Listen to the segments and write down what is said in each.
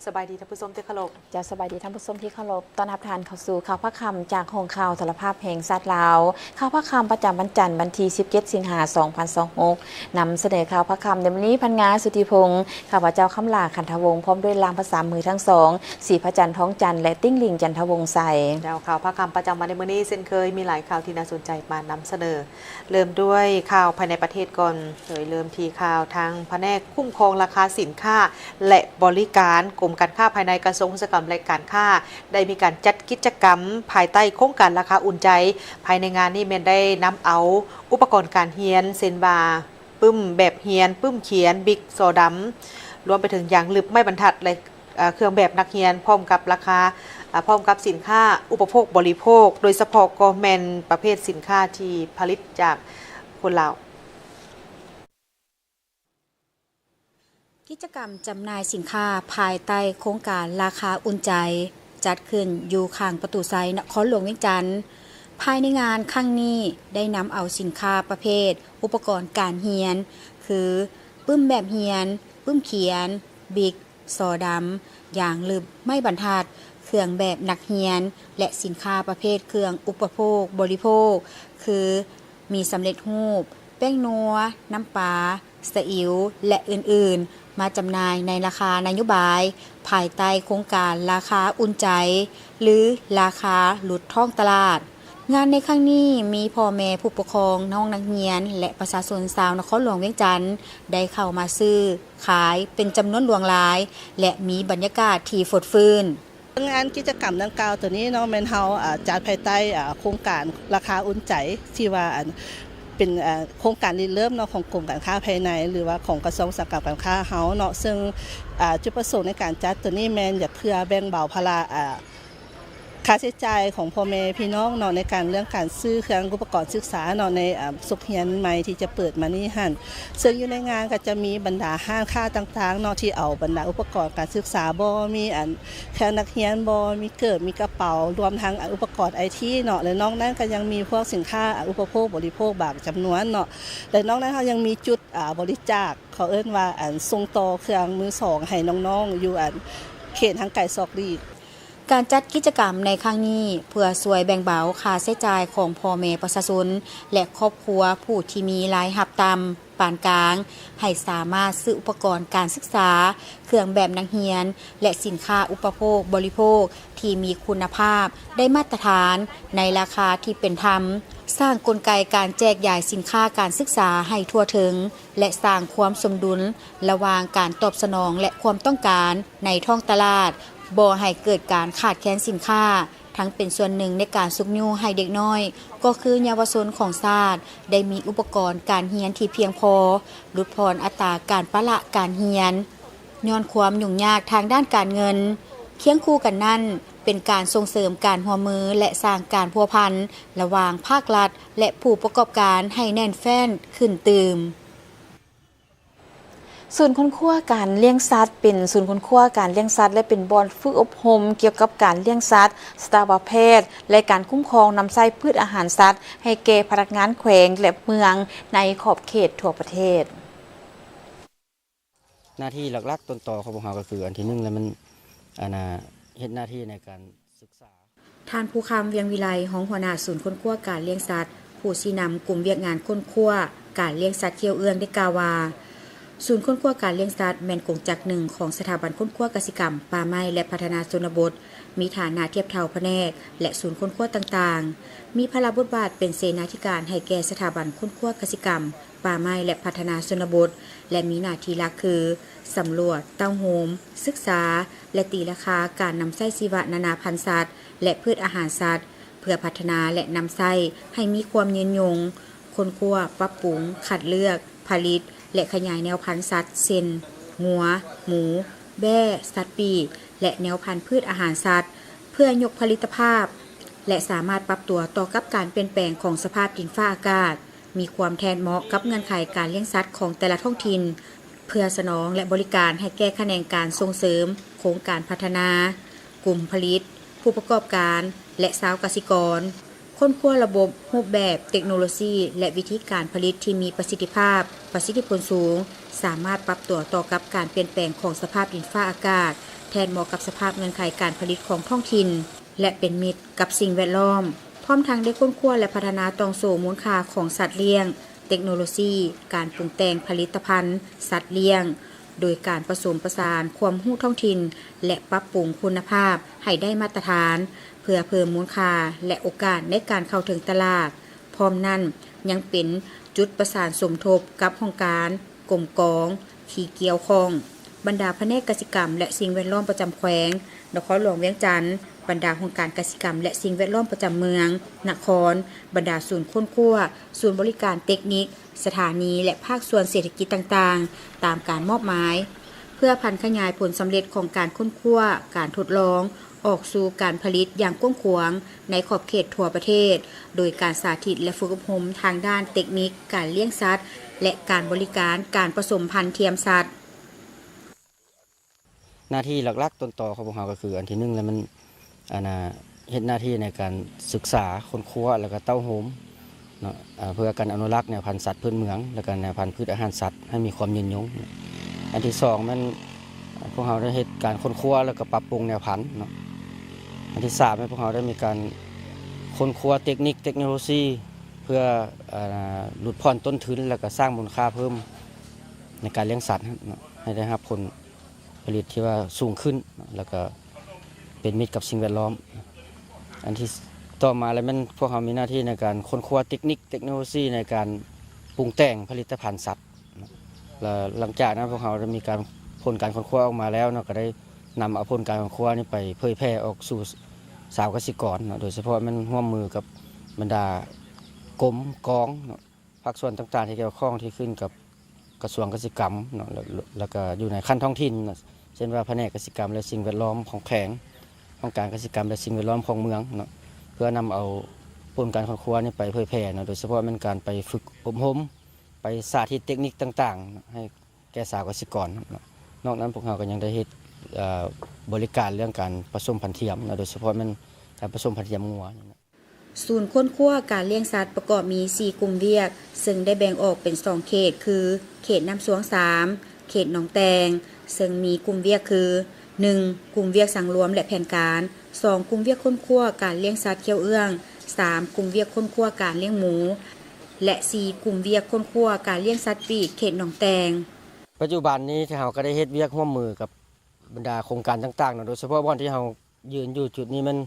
ສະບາຍດີທ່ານຜູ້ຊົມທີ່ເຄົາລົບ. ເຈົ້າ ສະບາຍດີທ່ານຜູ້ຊົມທີ່ເຄົາລົບ. ຕ້ອນຮັບທ່ານເຂົ້າສູ່ຂ່າວພາກຄ່ຳຈາກຫ້ອງຂ່າວໂທລະພາບແຫ່ງຊາດລາວ. ຂ່າວພາກຄ່ຳປະຈຳວັນຈັນ ວັນທີສິບເຈັດ ສິງຫາ ສອງພັນຊາວຫົກ ນຳສະເໜີຂ່າວພາກຄ່ຳໃນມື້ນີ້ ພັນງາ ສຸທິພົງ, ຂ້າພະເຈົ້າ ຄຳຫຼາ ຂັນທະວົງ ພ້ອມດ້ວຍລ່າມພາສາມືທັງສອງ ສີພະຈັນ ທອງຈັນ ແລະ ຕິ້ງລິງ ຈັນທະວົງໄຊ. ເຈົ້າ ຂ່າວພາກຄ່ຳປະຈຳວັນໃນມື້ນີ້ ເຊັ່ນເຄີຍ ມີຫຼາຍຂ່າວທີ່ໜ້າສົນໃຈມານຳສະເໜີ. ເລີ່ມດ້ວຍຂ່າວພາຍໃນປະເທດກ່ອນ, ໂດຍເລີ່ມທີ່ຂ່າວທາງພະແນກຄຸ້ມຄອງລາຄາສິນຄ້າ ແລະ ບໍລິການ, ກົມການຄ້າພາຍໃນ ກະຊວງອຸດສາຫະກຳ ແລະ ການຄ້າ ໄດ້ມີການຈັດກິດຈະກຳພາຍໃຕ້ໂຄງການລາຄາອຸ່ນໃຈ. ພາຍໃນງານນີ້ແມ່ນໄດ້ນຳເອົາອຸປະກອນການຮຽນ ເຊັ່ນວ່າ ປຶ້ມແບບຮຽນ, ປຶ້ມຂຽນ, ບິກ, ສໍດຳ, ລວມໄປເຖິງຢາງລຶບ, ໄມ້ບັນທັດ ແລະ ເອີ ເຄື່ອງແບບນັກຮຽນ ພ້ອມກັບລາຄາ, ເອີ ພ້ອມກັບສິນຄ້າອຸປະໂພກບໍລິໂພກ, ໂດຍສະເພາະກໍແມ່ນປະເພດສິນຄ້າທີ່ຜະລິດຈາກຄົນລາວ. ກິດຈະກຳຈຳໜ່າຍສິນຄ້າພາຍໃຕ້ໂຄງການລາຄາອຸ່ນໃຈ ຈັດຂຶ້ນຢູ່ຂ້າງປະຕູໄຊ ນະຄອນຫຼວງວຽງຈັນ. ພາຍໃນງານຄັ້ງນີ້ ໄດ້ນຳເອົາສິນຄ້າປະເພດອຸປະກອນການຮຽນ ຄື ປຶ້ມແບບຮຽນ, ປຶ້ມຂຽນ, ບິກ, ສໍດຳ, ຢາງລຶບ, ໄມ້ບັນທັດ, ເຄື່ອງແບບນັກຮຽນ ແລະ ສິນຄ້າປະເພດເຄື່ອງອຸປະໂພກບໍລິໂພກ ຄື ໝີ່ສຳເລັດຮູບ, ແປ້ງນົວ, ນ້ຳປາ, ສະອິ້ວ ແລະ ອື່ນໆ ມາຈຳໜ່າຍໃນລາຄານະໂຍບາຍ ພາຍໃຕ້ໂຄງການລາຄາອຸ່ນໃຈ ຫຼື ລາຄາຫຼຸດທ້ອງຕະຫຼາດ. ງານໃນຄັ້ງນີ້ມີພໍ່ແມ່ຜູ້ປົກຄອງ, ນ້ອງນັກຮຽນ ແລະ ປະຊາຊົນຊາວນະຄອນຫຼວງວຽງຈັນ ໄດ້ເຂົ້າມາຊື້ຂາຍເປັນຈຳນວນຫຼວງຫຼາຍ ແລະ ມີບັນຍາກາດທີ່ຟົດຟື້ນ. ງານກິດຈະກຳດັ່ງກ່າວໂຕນີ້ເນາະ ແມ່ນເຮົາ ອາ ຈັດພາຍໃຕ້ ອາ ໂຄງການລາຄາອຸ່ນໃຈ ທີ່ວ່າ ອັນ ເປັນ ອາ ໂຄງການລິເລີ່ມເນາະ ຂອງກົມການຄ້າພາຍໃນ ຫຼືວ່າຂອງກະຊວງອຸດສາຫະກຳການຄ້າເຮົາເນາະ. ເຊິ່ງ ອາ ຈຸດປະສົງໃນການຈັດໂຕນີ້ແມ່ນຢາກເພື່ອແບ່ງເບົາພາລະ ອາ ຄ່າໃຊ້ຈ່າຍຂອງພໍ່ແມ່ພີ່ນ້ອງເນາະ ໃນການເລື່ອງການຊື້ເຄື່ອງອຸປະກອນສຶກສາເນາະ ໃນ ອາ ສົກຮຽນໃໝ່ທີ່ຈະເປີດມານີ້ຫັ້ນ. ເຊິ່ງຢູ່ໃນງານກໍຈະມີບັນດາຮ້ານຄ້າຕ່າງໆເນາະ ທີ່ເອົາບັນດາອຸປະກອນການສຶກສາ ບໍ່ມີອັນ ເຄື່ອງນັກຮຽນບໍ່ ມີເກີບ ມີກະເປົາ ລວມທັງ ອາ ອຸປະກອນໄອທີເນາະ ແລະ ນອກນັ້ນກໍຍັງມີພວກສິນຄ້າ ອາ ອຸປະໂພກບໍລິໂພກບາງຈຳນວນເນາະ ແລະ ນອກນັ້ນເຮົາຍັງມີຈຸດ ອາ ບໍລິຈາກ ເຂົາເອີ້ນວ່າ ອັນ ສົ່ງຕໍ່ເຄື່ອງມືສອງໃຫ້ນ້ອງໆ ຢູ່ ອັນ ເຂດຫ່າງໄກສອກຫຼີກ. ການຈັດກິດຈະກຳໃນຄັ້ງນີ້ ເພື່ອຊ່ວຍແບ່ງເບົາຄ່າໃຊ້ຈ່າຍຂອງພໍ່ແມ່ປະຊາຊົນ ແລະ ຄອບຄົວຜູ້ທີ່ມີລາຍຮັບຕ່ຳ ປານກາງ ໃຫ້ສາມາດຊື້ອຸປະກອນການສຶກສາ, ເຄື່ອງແບບນັກຮຽນ ແລະ ສິນຄ້າອຸປະໂພກບໍລິໂພກທີ່ມີຄຸນນະພາບ, ໄດ້ມາດຕະຖານ ໃນລາຄາທີ່ເປັນທຳ, ສ້າງກົນໄກການແຈກຢາຍສິນຄ້າການສຶກສາໃຫ້ທົ່ວເຖິງ ແລະ ສ້າງຄວາມສົມດຸນລະຫວ່າງການຕອບສະໜອງ ແລະ ຄວາມຕ້ອງການໃນທ້ອງຕະຫຼາດ, ບໍ່ໃຫ້ເກີດການຂາດແຄນສິນຄ້າ. ທັງເປັນສ່ວນໜຶ່ງໃນການຊຸກຍູ້ໃຫ້ເດັກນ້ອຍ ກໍຄືເຍົາວະຊົນຂອງຊາດ ໄດ້ມີອຸປະກອນການຮຽນທີ່ພຽງພໍ, ຫຼຸດຜ່ອນອັດຕາການປະລະການຮຽນ ຍ້ອນຄວາມຫຍຸ້ງຍາກທາງດ້ານການເງິນ. ຄຽງຄູ່ກັນນັ້ນ, ເປັນການສົ່ງເສີມການຮ່ວມມື ແລະ ສ້າງການພົວພັນລະຫວ່າງພາກລັດ ແລະ ຜູ້ປະກອບການໃຫ້ແໜ້ນແຟ້ນຂຶ້ນຕື່ມ. ສູນຄົ້ນຄວ້າການລ້ຽງສັດ ເປັນສູນຄົ້ນຄວ້າການລ້ຽງສັດ ແລະ ເປັນບ່ອນຝຶກອົບຮົມກ່ຽວກັບການລ້ຽງສັດ, ສັດຕະວະແພດ ແລະ ການຄຸ້ມຄອງນຳໃຊ້ພືດອາຫານສັດ ໃຫ້ແກ່ພະນັກງານແຂວງ ແລະ ເມືອງໃນຂອບເຂດທົ່ວປະເທດ. ໜ້າທີ່ຫຼັກໆຕົ້ນຕໍຂອງພວກເຮົາກໍຄື ອັນທີໜຶ່ງແລ້ວ ມັນ ອັນນ່າ ເຮັດໜ້າທີ່ໃນການສຶກສາ. ທ່ານ ພູຄຳ ວຽງວິໄລ ຮອງຫົວໜ້າສູນຄົ້ນຄວ້າການລ້ຽງສັດ, ຜູ້ຊີ້ນຳກຸ່ມວຽກງານຄົ້ນຄວ້າການລ້ຽງສັດຂຽວເອື້ອງ ໄດ້ກ່າວວ່າ ສູນຄົ້ນຄວ້າການລ້ຽງສັດ ແມ່ນກົງຈັກໜຶ່ງຂອງສະຖາບັນຄົ້ນຄວ້າກະສິກຳ, ປ່າໄມ້ ແລະ ພັດທະນາຊົນນະບົດ, ມີຖານະທຽບເທົ່າພະແນກ ແລະ ສູນຄົ້ນຄວ້າຕ່າງໆ, ມີພາລະບົດບາດເປັນເສນາທິການໃຫ້ແກ່ສະຖາບັນຄົ້ນຄວ້າກະສິກຳ, ປ່າໄມ້ ແລະ ພັດທະນາຊົນນະບົດ ແລະ ມີໜ້າທີ່ຫຼັກຄື ສຳຫຼວດ, ເຕົ້າໂຮມ, ສຶກສາ ແລະ ຕີລາຄາການນຳໃຊ້ຊີວະນານາພັນສັດ ແລະ ພືດອາຫານສັດ ເພື່ອພັດທະນາ ແລະ ນຳໃຊ້ໃຫ້ມີຄວາມຍືນຍົງ, ຄົ້ນຄວ້າ, ປັບປຸງ, ຄັດເລືອກ, ຜະລິດ ແລະ ຂະຫຍາຍແນວພັນສັດ ເຊັ່ນ ງົວ, ໝູ, ແບ້, ສັດປີກ ແລະ ແນວພັນພືດອາຫານສັດ ເພື່ອຍົກຜະລິດຕະພາບ ແລະ ສາມາດປັບຕົວຕໍ່ກັບການປ່ຽນແປງຂອງສະພາບດິນຟ້າອາກາດ. ມີຄວາມແທດເໝາະກັບເງື່ອນໄຂການລ້ຽງສັດຂອງແຕ່ລະທ້ອງຖິ່ນ ເພື່ອສະໜອງ ແລະ ບໍລິການໃຫ້ແກ່ຂະແໜງການສົ່ງເສີມ, ໂຄງການພັດທະນາ, ກຸ່ມຜະລິດ, ຜູ້ປະກອບການ ແລະ ຊາວກະສິກອນ. ຄົ້ນຄວ້າລະບົບ, ຮູບແບບ, ເຕັກໂນໂລຊີ ແລະ ວິທີການຜະລິດທີ່ມີປະສິດທິພາບ, ປະສິດທິຜົນສູງ, ສາມາດປັບຕົວຕໍ່ກັບການປ່ຽນແປງຂອງສະພາບດິນຟ້າອາກາດ, ແທດເໝາະກັບສະພາບເງື່ອນໄຂການຜະລິດຂອງທ້ອງຖິ່ນ ແລະ ເປັນມິດກັບສິ່ງແວດລ້ອມ. ພ້ອມທັງໄດ້ຄົ້ນຄວ້າ ແລະ ພັດທະນາຕ່ອງໂສ້ມູນຄ່າຂອງສັດລ້ຽງ, ເຕັກໂນໂລຊີ, ການປຸງແຕ່ງຜະລິດຕະພັນສັດລ້ຽງ, ໂດຍການປະສົມປະສານຄວາມຮູ້ທ້ອງຖິ່ນ ແລະ ປັບປຸງຄຸນນະພາບໃຫ້ໄດ້ມາດຕະຖານ ເພື່ອເພີ່ມມູນຄ່າ ແລະ ໂອກາດໃນການເຂົ້າເຖິງຕະຫຼາດ. ພ້ອມນັ້ນຍັງເປັນຈຸດປະສານສົມທົບກັບຫ້ອງການ, ກົມກອງທີ່ກ່ຽວຂ້ອງ, ບັນດາພະແນກກະສິກຳ ແລະ ສິ່ງແວດລ້ອມປະຈຳແຂວງນະຄອນຫຼວງວຽງຈັນ, ບັນດາຫ້ອງການກະສິກຳ ແລະ ສິ່ງແວດລ້ອມປະຈຳເມືອງ, ນະຄອນ, ບັນດາສູນຄົ້ນຄວ້າ, ສູນບໍລິການເຕັກນິກ, ສະຖານີ ແລະ ພາກສ່ວນເສດຖະກິດຕ່າງໆ ຕາມການມອບໝາຍ, ເພື່ອຜັນຂະຫຍາຍຜົນສຳເລັດຂອງການຄົ້ນຄວ້າ, ການທົດລອງ ອອກສູ່ການຜະລິດຢ່າງກວ້າງຂວາງໃນຂອບເຂດທົ່ວປະເທດ, ໂດຍການສາທິດ ແລະ ຝຶກອົບຮົມທາງດ້ານເຕັກນິກການລ້ຽງສັດ ແລະ ການບໍລິການການປະສົມພັນທຽມສັດ. ໜ້າທີ່ຫຼັກໆຕົ້ນຕໍຂອງພວກເຮົາກໍຄື ອັນທີໜຶ່ງແລ້ວແມ່ນ ອັນນ່າ ເຮັດໜ້າທີ່ໃນການສຶກສາ, ຄົ້ນຄວ້າ ແລ້ວກໍເຕົ້າໂຮມເນາະ ເພື່ອການອະນຸລັກແນວພັນສັດພື້ນເມືອງ ແລ້ວກໍແນວພັນພືດອາຫານສັດໃຫ້ມີຄວາມຍືນຍົງ. ອັນທີສອງແມ່ນ ພວກເຮົາໄດ້ເຮັດການຄົ້ນຄວ້າ ແລ້ວກໍປັບປຸງແນວພັນເນາະ. ອັນທີສາມແມ່ນພວກເຮົາໄດ້ມີການຄົ້ນຄວ້າເຕັກນິກເຕັກໂນໂລຊີ ເພື່ອ ເອີ ຫຼຸດຜ່ອນຕົ້ນທຶນ ແລ້ວກໍສ້າງມູນຄ່າເພີ່ມໃນການລ້ຽງສັດເນາະ ໃຫ້ໄດ້ຮັບຜົນ ຜະລິດທີ່ວ່າສູງຂຶ້ນ ແລ້ວກໍເປັນມິດກັບສິ່ງແວດລ້ອມ. ອັນທີ່ຕໍ່ມາແລ້ວແມ່ນພວກເຮົາມີໜ້າທີ່ໃນການຄົ້ນຄວ້າເຕັກນິກເຕັກໂນໂລຊີໃນການປຸງແຕ່ງຜະລິດຕະພັນສັດ. ແລ້ວຫຼັງຈາກນັ້ນພວກເຮົາໄດ້ມີການ ຜົນການຄົ້ນຄວ້າອອກມາແລ້ວເນາະ ກໍໄດ້ນຳເອົາຜົນການຄົ້ນຄວ້ານີ້ໄປເຜີຍແຜ່ອອກສູ່ຊາວກະສິກອນເນາະ ໂດຍສະເພາະແມ່ນຮ່ວມມືກັບບັນດາກົມກອງເນາະ ພາກສ່ວນຕ່າງໆທີ່ກ່ຽວຂ້ອງທີ່ຂຶ້ນກັບກະຊວງກະສິກຳເນາະ ແລ້ວ ແລ້ວກໍຢູ່ໃນຂັ້ນທ້ອງຖິ່ນເນາະ ເຊັ່ນວ່າພະແນກກະສິກຳ ແລະ ສິ່ງແວດລ້ອມຂອງແຂວງ, ຫ້ອງການກະສິກຳ ແລະ ສິ່ງແວດລ້ອມຂອງເມືອງເນາະ ເພື່ອນຳເອົາຜົນການຄົ້ນຄວ້ານີ້ໄປເຜີຍແຜ່ເນາະ ໂດຍສະເພາະແມ່ນການໄປຝຶກອົບຮົມ ໄປສາທິດເຕັກນິກຕ່າງໆໃຫ້ແກ່ຊາວກະສິກອນເນາະ. ນອກນັ້ນພວກເຮົາກໍຍັງໄດ້ເຮັດ ເອີ ບໍລິການເລື່ອງການປະສົມພັນທຽມເນາະ ໂດຍສະເພາະແມ່ນການປະສົມພັນທຽມງົວ. ສູນຄົ້ນຄວ້າການລ້ຽງສັດປະກອບມີສີ່ກຸ່ມວຽກ ເຊິ່ງໄດ້ແບ່ງອອກເປັນສອງເຂດຄື ເຂດນ້ຳຊວງສາມ, ເຂດໜອງແຕ່ງ ເຊິ່ງມີກຸ່ມວຽກຄື ໜຶ່ງ ກຸ່ມວຽກສັງລວມ ແລະ ແຜນການ, ສອງ ກຸ່ມວຽກຄົ້ນຄວ້າການລ້ຽງສັດຂ້ຽວເອື້ອງ, ສາມ ກຸ່ມວຽກຄົ້ນຄວ້າການລ້ຽງໝູ ແລະ ສີ່ ກຸ່ມວຽກຄົ້ນຄວ້າການລ້ຽງສັດປີກເຂດໜອງແຕ່ງ. ປັດຈຸບັນນີ້ເຮົາກໍໄດ້ເຮັດວຽກຮ່ວມມືກັບບັນດາໂຄງການຕ່າງໆເນາະ ໂດຍສະເພາະບ່ອນທີ່ເຮົາ ຢືນຢູ່ຈຸດນີ້ແມ່ນ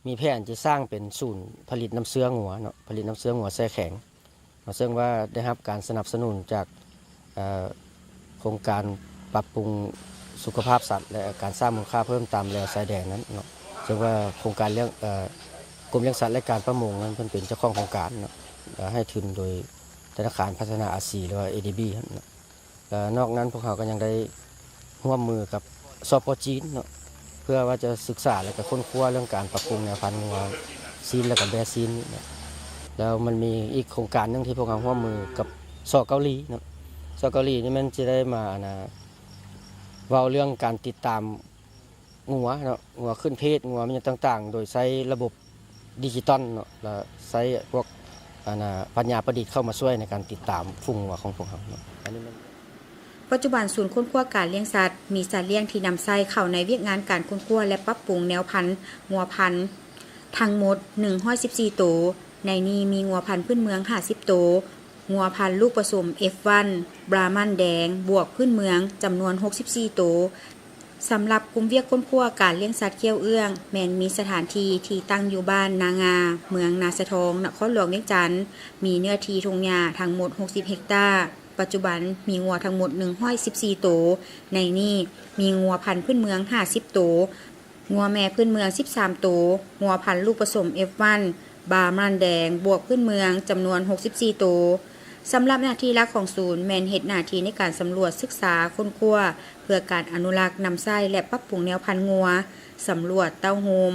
ມີແຜນຈະສ້າງເປັນສູນຜະລິດນ້ຳເຊື້ອງົວເນາະ ຜະລິດນ້ຳເຊື້ອງົວແຊ່ແຂງເນາະ ເຊິ່ງວ່າໄດ້ຮັບການສະໜັບສະໜູນຈາກ ເອີ ໂຄງການປັບປຸງສຸຂະພາບສັດ ແລະ ການສ້າງມູນຄ່າເພີ່ມຕາມແລວຊາຍແດນນັ້ນເນາະ ເຊິ່ງວ່າໂຄງການລ້ຽງ ເອີ ກົມລ້ຽງສັດ ແລະ ການປະມົງນັ້ນເພິ່ນເປັນເຈົ້າຂອງໂຄງການເນາະ ເອີ ໃຫ້ທຶນໂດຍທະນາຄານພັດທະນາອາຊີ ຫຼືວ່າ ເອດີບີ ຫັ້ນເນາະ. ແລະ ນອກນັ້ນພວກເຮົາກໍຍັງໄດ້ຮ່ວມມືກັບ ສປ ຈີນເນາະ ເພື່ອວ່າຈະສຶກສາ ແລະ ກໍຄົ້ນຄວ້າເລື່ອງການປັບປຸງແນວພັນງົວຊີນ ແລະ ກໍແບ້ຊີນເນາະ ແລ້ວມັນມີອີກໂຄງການໜຶ່ງທີ່ພວກເຮົາຮ່ວມມືກັບ ສ ເກົາຫຼີເນາະ ສ ເກົາຫຼີນີ້ແມ່ນຈະໄດ້ມາ ອັນນ່າ ເວົ້າເລື່ອງການຕິດຕາມ ງົວເນາະ ງົວຂຶ້ນເພດ ງົວມີຫຍັງຕ່າງໆ ໂດຍໃຊ້ລະບົບດິຈິຕອນເນາະ ແລະ ໃຊ້ພວກ ອັນນ່າ ປັນຍາປະດິດເຂົ້າມາຊ່ວຍໃນການຕິດຕາມຝູງງົວຂອງພວກເຮົາເນາະ ອັນນີ້ແມ່ນ. ປັດຈຸບັນສູນຄົ້ນຄວ້າການລ້ຽງສັດ ມີສັດລ້ຽງທີ່ນຳໃຊ້ເຂົ້າໃນວຽກງານການຄົ້ນຄວ້າ ແລະ ປັບປຸງແນວພັນງົວພັນທັງໝົດໜຶ່ງຮ້ອຍສິບສີ່ໂຕ, ໃນນີ້ມີງົວພັນພື້ນເມືອງຫ້າສິບໂຕ, ງົວພັນລູກປະສົມ ເອັຟວັນ ບຣາມັນແດງ ບວກພື້ນເມືອງ ຈຳນວນຫົກສິບສີ່ໂຕ. ສຳລັບກຸ່ມວຽກຄົ້ນຄວ້າການລ້ຽງສັດຂ້ຽວເອື້ອງ ແມ່ນມີສະຖານທີ່ທີ່ຕັ້ງຢູ່ບ້ານນາງາ ເມືອງນາຊາທອງ ນະຄອນຫຼວງວຽງຈັນ, ມີເນື້ອທີ່ທົ່ງຫຍ້າທັງໝົດຫົກສິບເຮັກຕາ. ປັດຈຸບັນມີງົວທັງໝົດໜຶ່ງຮ້ອຍສິບສີ່ໂຕ, ໃນນີ້ມີງົວພັນພື້ນເມືອງຫ້າສິບໂຕ, ງົວແມ່ພື້ນເມືອງສິບສາມໂຕ, ງົວພັນລູກປະສົມ ເອັຟວັນ ບຣາມັນແດງ ບວກພື້ນເມືອງ ຈຳນວນຫົກສິບສີ່ໂຕ. ສຳລັບໜ້າທີ່ຫຼັກຂອງສູນແມ່ນເຮັດໜ້າທີ່ໃນການສຳຫຼວດ, ສຶກສາ, ຄົ້ນຄວ້າ ເພື່ອການອະນຸລັກ, ນຳໃຊ້ ແລະ ປັບປຸງແນວພັນງົວ, ສຳຫຼວດເຕົ້າໂຮມ,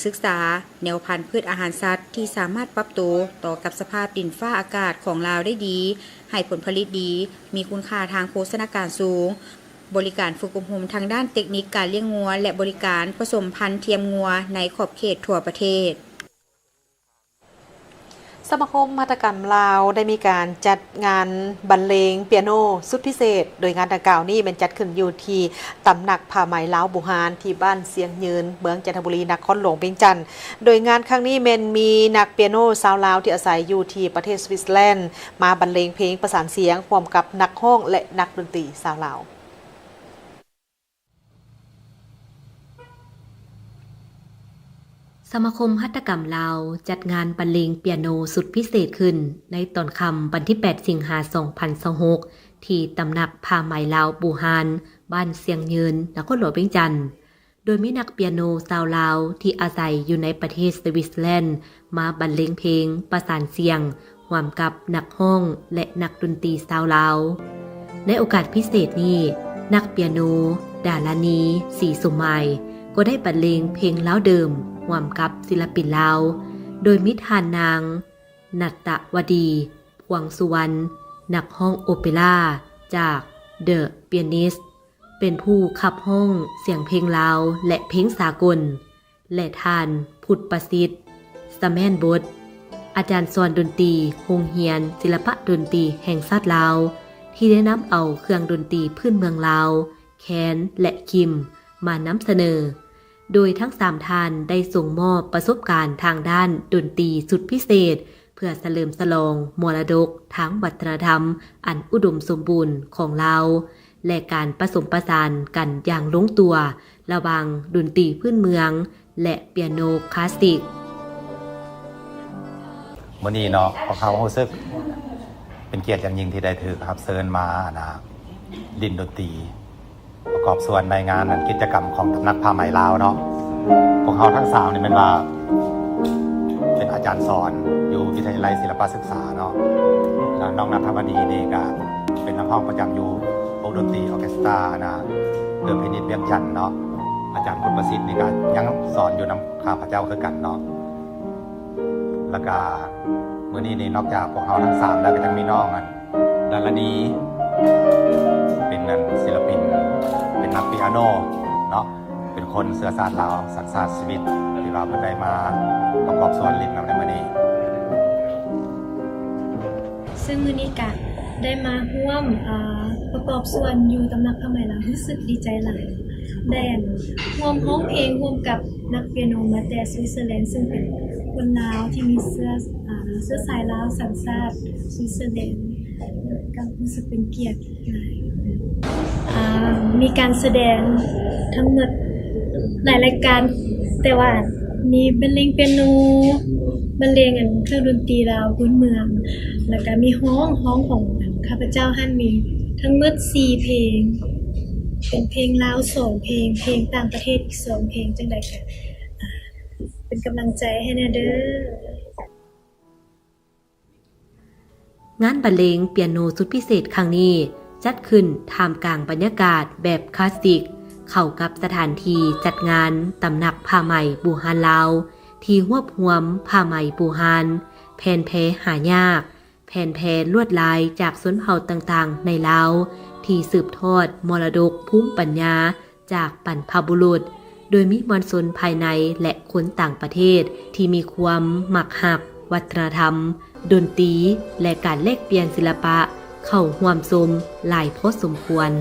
ສຶກສາແນວພັນພືດອາຫານສັດທີ່ສາມາດປັບໂຕຕໍ່ກັບສະພາບດິນຟ້າອາກາດຂອງລາວໄດ້ດີ, ໃຫ້ຜົນຜະລິດດີ, ມີຄຸນຄ່າທາງໂພຊະນາການສູງ, ບໍລິການຝຶກອົບຮົມທາງດ້ານເຕັກນິກການລ້ຽງງົວ ແລະ ບໍລິການປະສົມພັນທຽມງົວໃນຂອບເຂດທົ່ວປະເທດ. ສະມາຄົມຫັດຖະກຳລາວໄດ້ມີການຈັດງານບັນເລງປຽໂນສຸດພິເສດ, ໂດຍງານດັ່ງກ່າວນີ້ແມ່ນຈັດຂຶ້ນຢູ່ທີ່ຕຳໜັກຜ້າໄໝລາວບູຮານ ທີ່ບ້ານຊຽງຍືນ ເມືອງຈັນທະບູລີ ນະຄອນຫຼວງວຽງຈັນ. ໂດຍງານຄັ້ງນີ້ແມ່ນມີນັກປຽໂນຊາວລາວທີ່ອາໄສຢູ່ທີ່ປະເທດສະວິດເຊີແລນ ມາບັນເລງເພງປະສານສຽງຮ່ວມກັບນັກຮ້ອງ ແລະ ນັກດົນຕີຊາວລາວ. ສະມາຄົມຫັດຖະກຳລາວຈັດງານບັນເລງປຽໂນສຸດພິເສດຂຶ້ນໃນຕອນຄ່ຳວັນທີແປດ ສິງຫາ ສອງພັນຊາວຫົກ ທີ່ຕຳໜັກຜ້າໄໝລາວບູຮານ ບ້ານຊຽງຍືນ ນະຄອນຫຼວງວຽງຈັນ, ໂດຍມີນັກປຽໂນຊາວລາວທີ່ອາໄສຢູ່ໃນປະເທດສະວິດເຊີແລນ ມາບັນເລງເພງປະສານສຽງຮ່ວມກັບນັກຮ້ອງ ແລະ ນັກດົນຕີຊາວລາວ. ໃນໂອກາດພິເສດນີ້, ນັກປຽໂນ ດາລານີ ສີສົມໝາຍ ກໍໄດ້ບັນເລງເພງລາວເດີມຮ່ວມກັບສິລະປິນລາວ, ໂດຍມີທ່ານນາງ ນັດຕະວະດີ ພວງສຸວັນ ນັກຮ້ອງໂອເປຣາຈາກ The Pianist ເປັນຜູ້ຂັບຮ້ອງສຽງເພງລາວ ແລະ ເພງສາກົນ. ແລະ ທ່ານ ພຸດປະສິດ ສະແມ່ນບົດ ອາຈານສອນດົນຕີໂຮງຮຽນສິລະປະດົນຕີແຫ່ງຊາດລາວ ທີ່ໄດ້ນຳເອົາເຄື່ອງດົນຕີພື້ນເມືອງລາວ ແຄນ ແລະ ຄິມ ມານຳສະເໜີ, ໂດຍທັງສາມທ່ານໄດ້ສົ່ງມອບປະສົບການທາງດ້ານດົນຕີສຸດພິເສດ ເພື່ອສະເຫຼີມສະຫຼອງມໍລະດົກທາງວັດທະນະທຳອັນອຸດົມສົມບູນຂອງລາວ ແລະ ການປະສົມປະສານກັນຢ່າງລົງຕົວ ລະຫວ່າງດົນຕີພື້ນເມືອງ ແລະ ປຽໂນຄລາສສິກ. ມື້ນີ້ເນາະ ພວກເຮົາຮູ້ສຶກເປັນກຽດຢ່າງຍິ່ງທີ່ໄດ້ຖືກຮັບເຊີນມາ ອັນນ່າ ຫຼິ້ນດົນຕີ ປະກອບສ່ວນໃນງານ ອັນ ກິດຈະກຳຂອງຕຳໜັກຜ້າໄໝລາວເນາະ. ພວກເຮົາທັງສາມນີ້ແມ່ນວ່າເປັນອາຈານສອນຢູ່ວິທະຍາໄລສິລະປະສຶກສາເນາະ ແລ້ວນ້ອງນັດທະວະດີນີ້ກະເປັນນັກຮ້ອງປະຈຳຢູ່ວົງດົນຕີອອເຄສຕຣາ ອັນນ່າ ເດີພີນິດວຽງຈັນເນາະ. ອາຈານ ພຸດປະສິດ ນີ້ກະຍັງສອນຢູ່ນຳຂ້າພະເຈົ້າຄືກັນເນາະ. ແລ້ວກະມື້ນີ້ນີ້ ນອກຈາກພວກເຮົາທັງສາມແລ້ວ ກະຍັງມີນ້ອງ ອັນ ດາລານີ ເປັນ ອັນ ສິລະປິນ ເປັນນັກປຽໂນເນາະ ເປັນຄົນເຊື້ອຊາດລາວ ສັນຊາດສະວິດ ທີ່ວ່າເພິ່ນໄດ້ມາປະກອບສ່ວນຫຼິ້ນນຳໃນມື້ນີ້. ເຊິ່ງມື້ນີ້ກະໄດ້ມາຮ່ວມ ເອີ ປະກອບສ່ວນຢູ່ຕຳໜັກຜ້າໄໝລາວ ຮູ້ສຶກດີໃຈຫຼາຍ ໄດ້ ອັນ ຮ່ວມຮ້ອງເພງຮ່ວມກັບນັກປຽໂນມາແຕ່ສະວິດເຊີແລນ ເຊິ່ງເປັນຄົນລາວທີ່ມີເຊື້ອ ອາ ເຊື້ອສາຍລາວ ສັນຊາດສະວິດເຊີແລນ ກະຮູ້ສຶກເປັນກຽດຫຼາຍ. ອາ ມີການສະແດງທັງໝົດຫຼາຍລາຍການ ແຕ່ວ່າມີບັນເລງປຽໂນ, ບັນເລງ ອັນ ເຄື່ອງດົນຕີລາວພື້ນເມືອງ ແລ້ວກະມີຮ້ອງ, ຮ້ອງຂອງ ອັນ ຂ້າພະເຈົ້າຫັ້ນມີທັງໝົດສີ່ເພງ, ເປັນເພງລາວສອງເພງ, ເພງຕ່າງປະເທດອີກສອງເພງ. ຈັ່ງໃດກະ ອາ ເປັນກຳລັງໃຈໃຫ້ແດ່ເດີ. ງານບັນເລງປຽໂນສຸດພິເສດຄັ້ງນີ້ ຈັດຂຶ້ນທ່າມກາງບັນຍາກາດແບບຄລາສສິກ ເຂົ້າກັບສະຖານທີ່ຈັດງານຕຳໜັກຜ້າໄໝບູຮານລາວ ທີ່ຮວບຮວມຜ້າໄໝບູຮານ, ແຜ່ນແຜ່ຫາຍາກ, ແຜ່ນແຜ່ລວດລາຍຈາກຊົນເຜົ່າຕ່າງໆໃນລາວ ທີ່ສືບທອດມໍລະດົກພູມປັນຍາຈາກບັນພະບຸລຸດ, ໂດຍມີມວນຊົນພາຍໃນ ແລະ ຄົນຕ່າງປະເທດທີ່ມີຄວາມມັກຮັກວັດທະນະທຳ, ດົນຕີ ແລະ ການແລກປ່ຽນສິລະປະເຂົ້າຮ່ວມຊົມຫຼາຍພໍສົມຄວນ.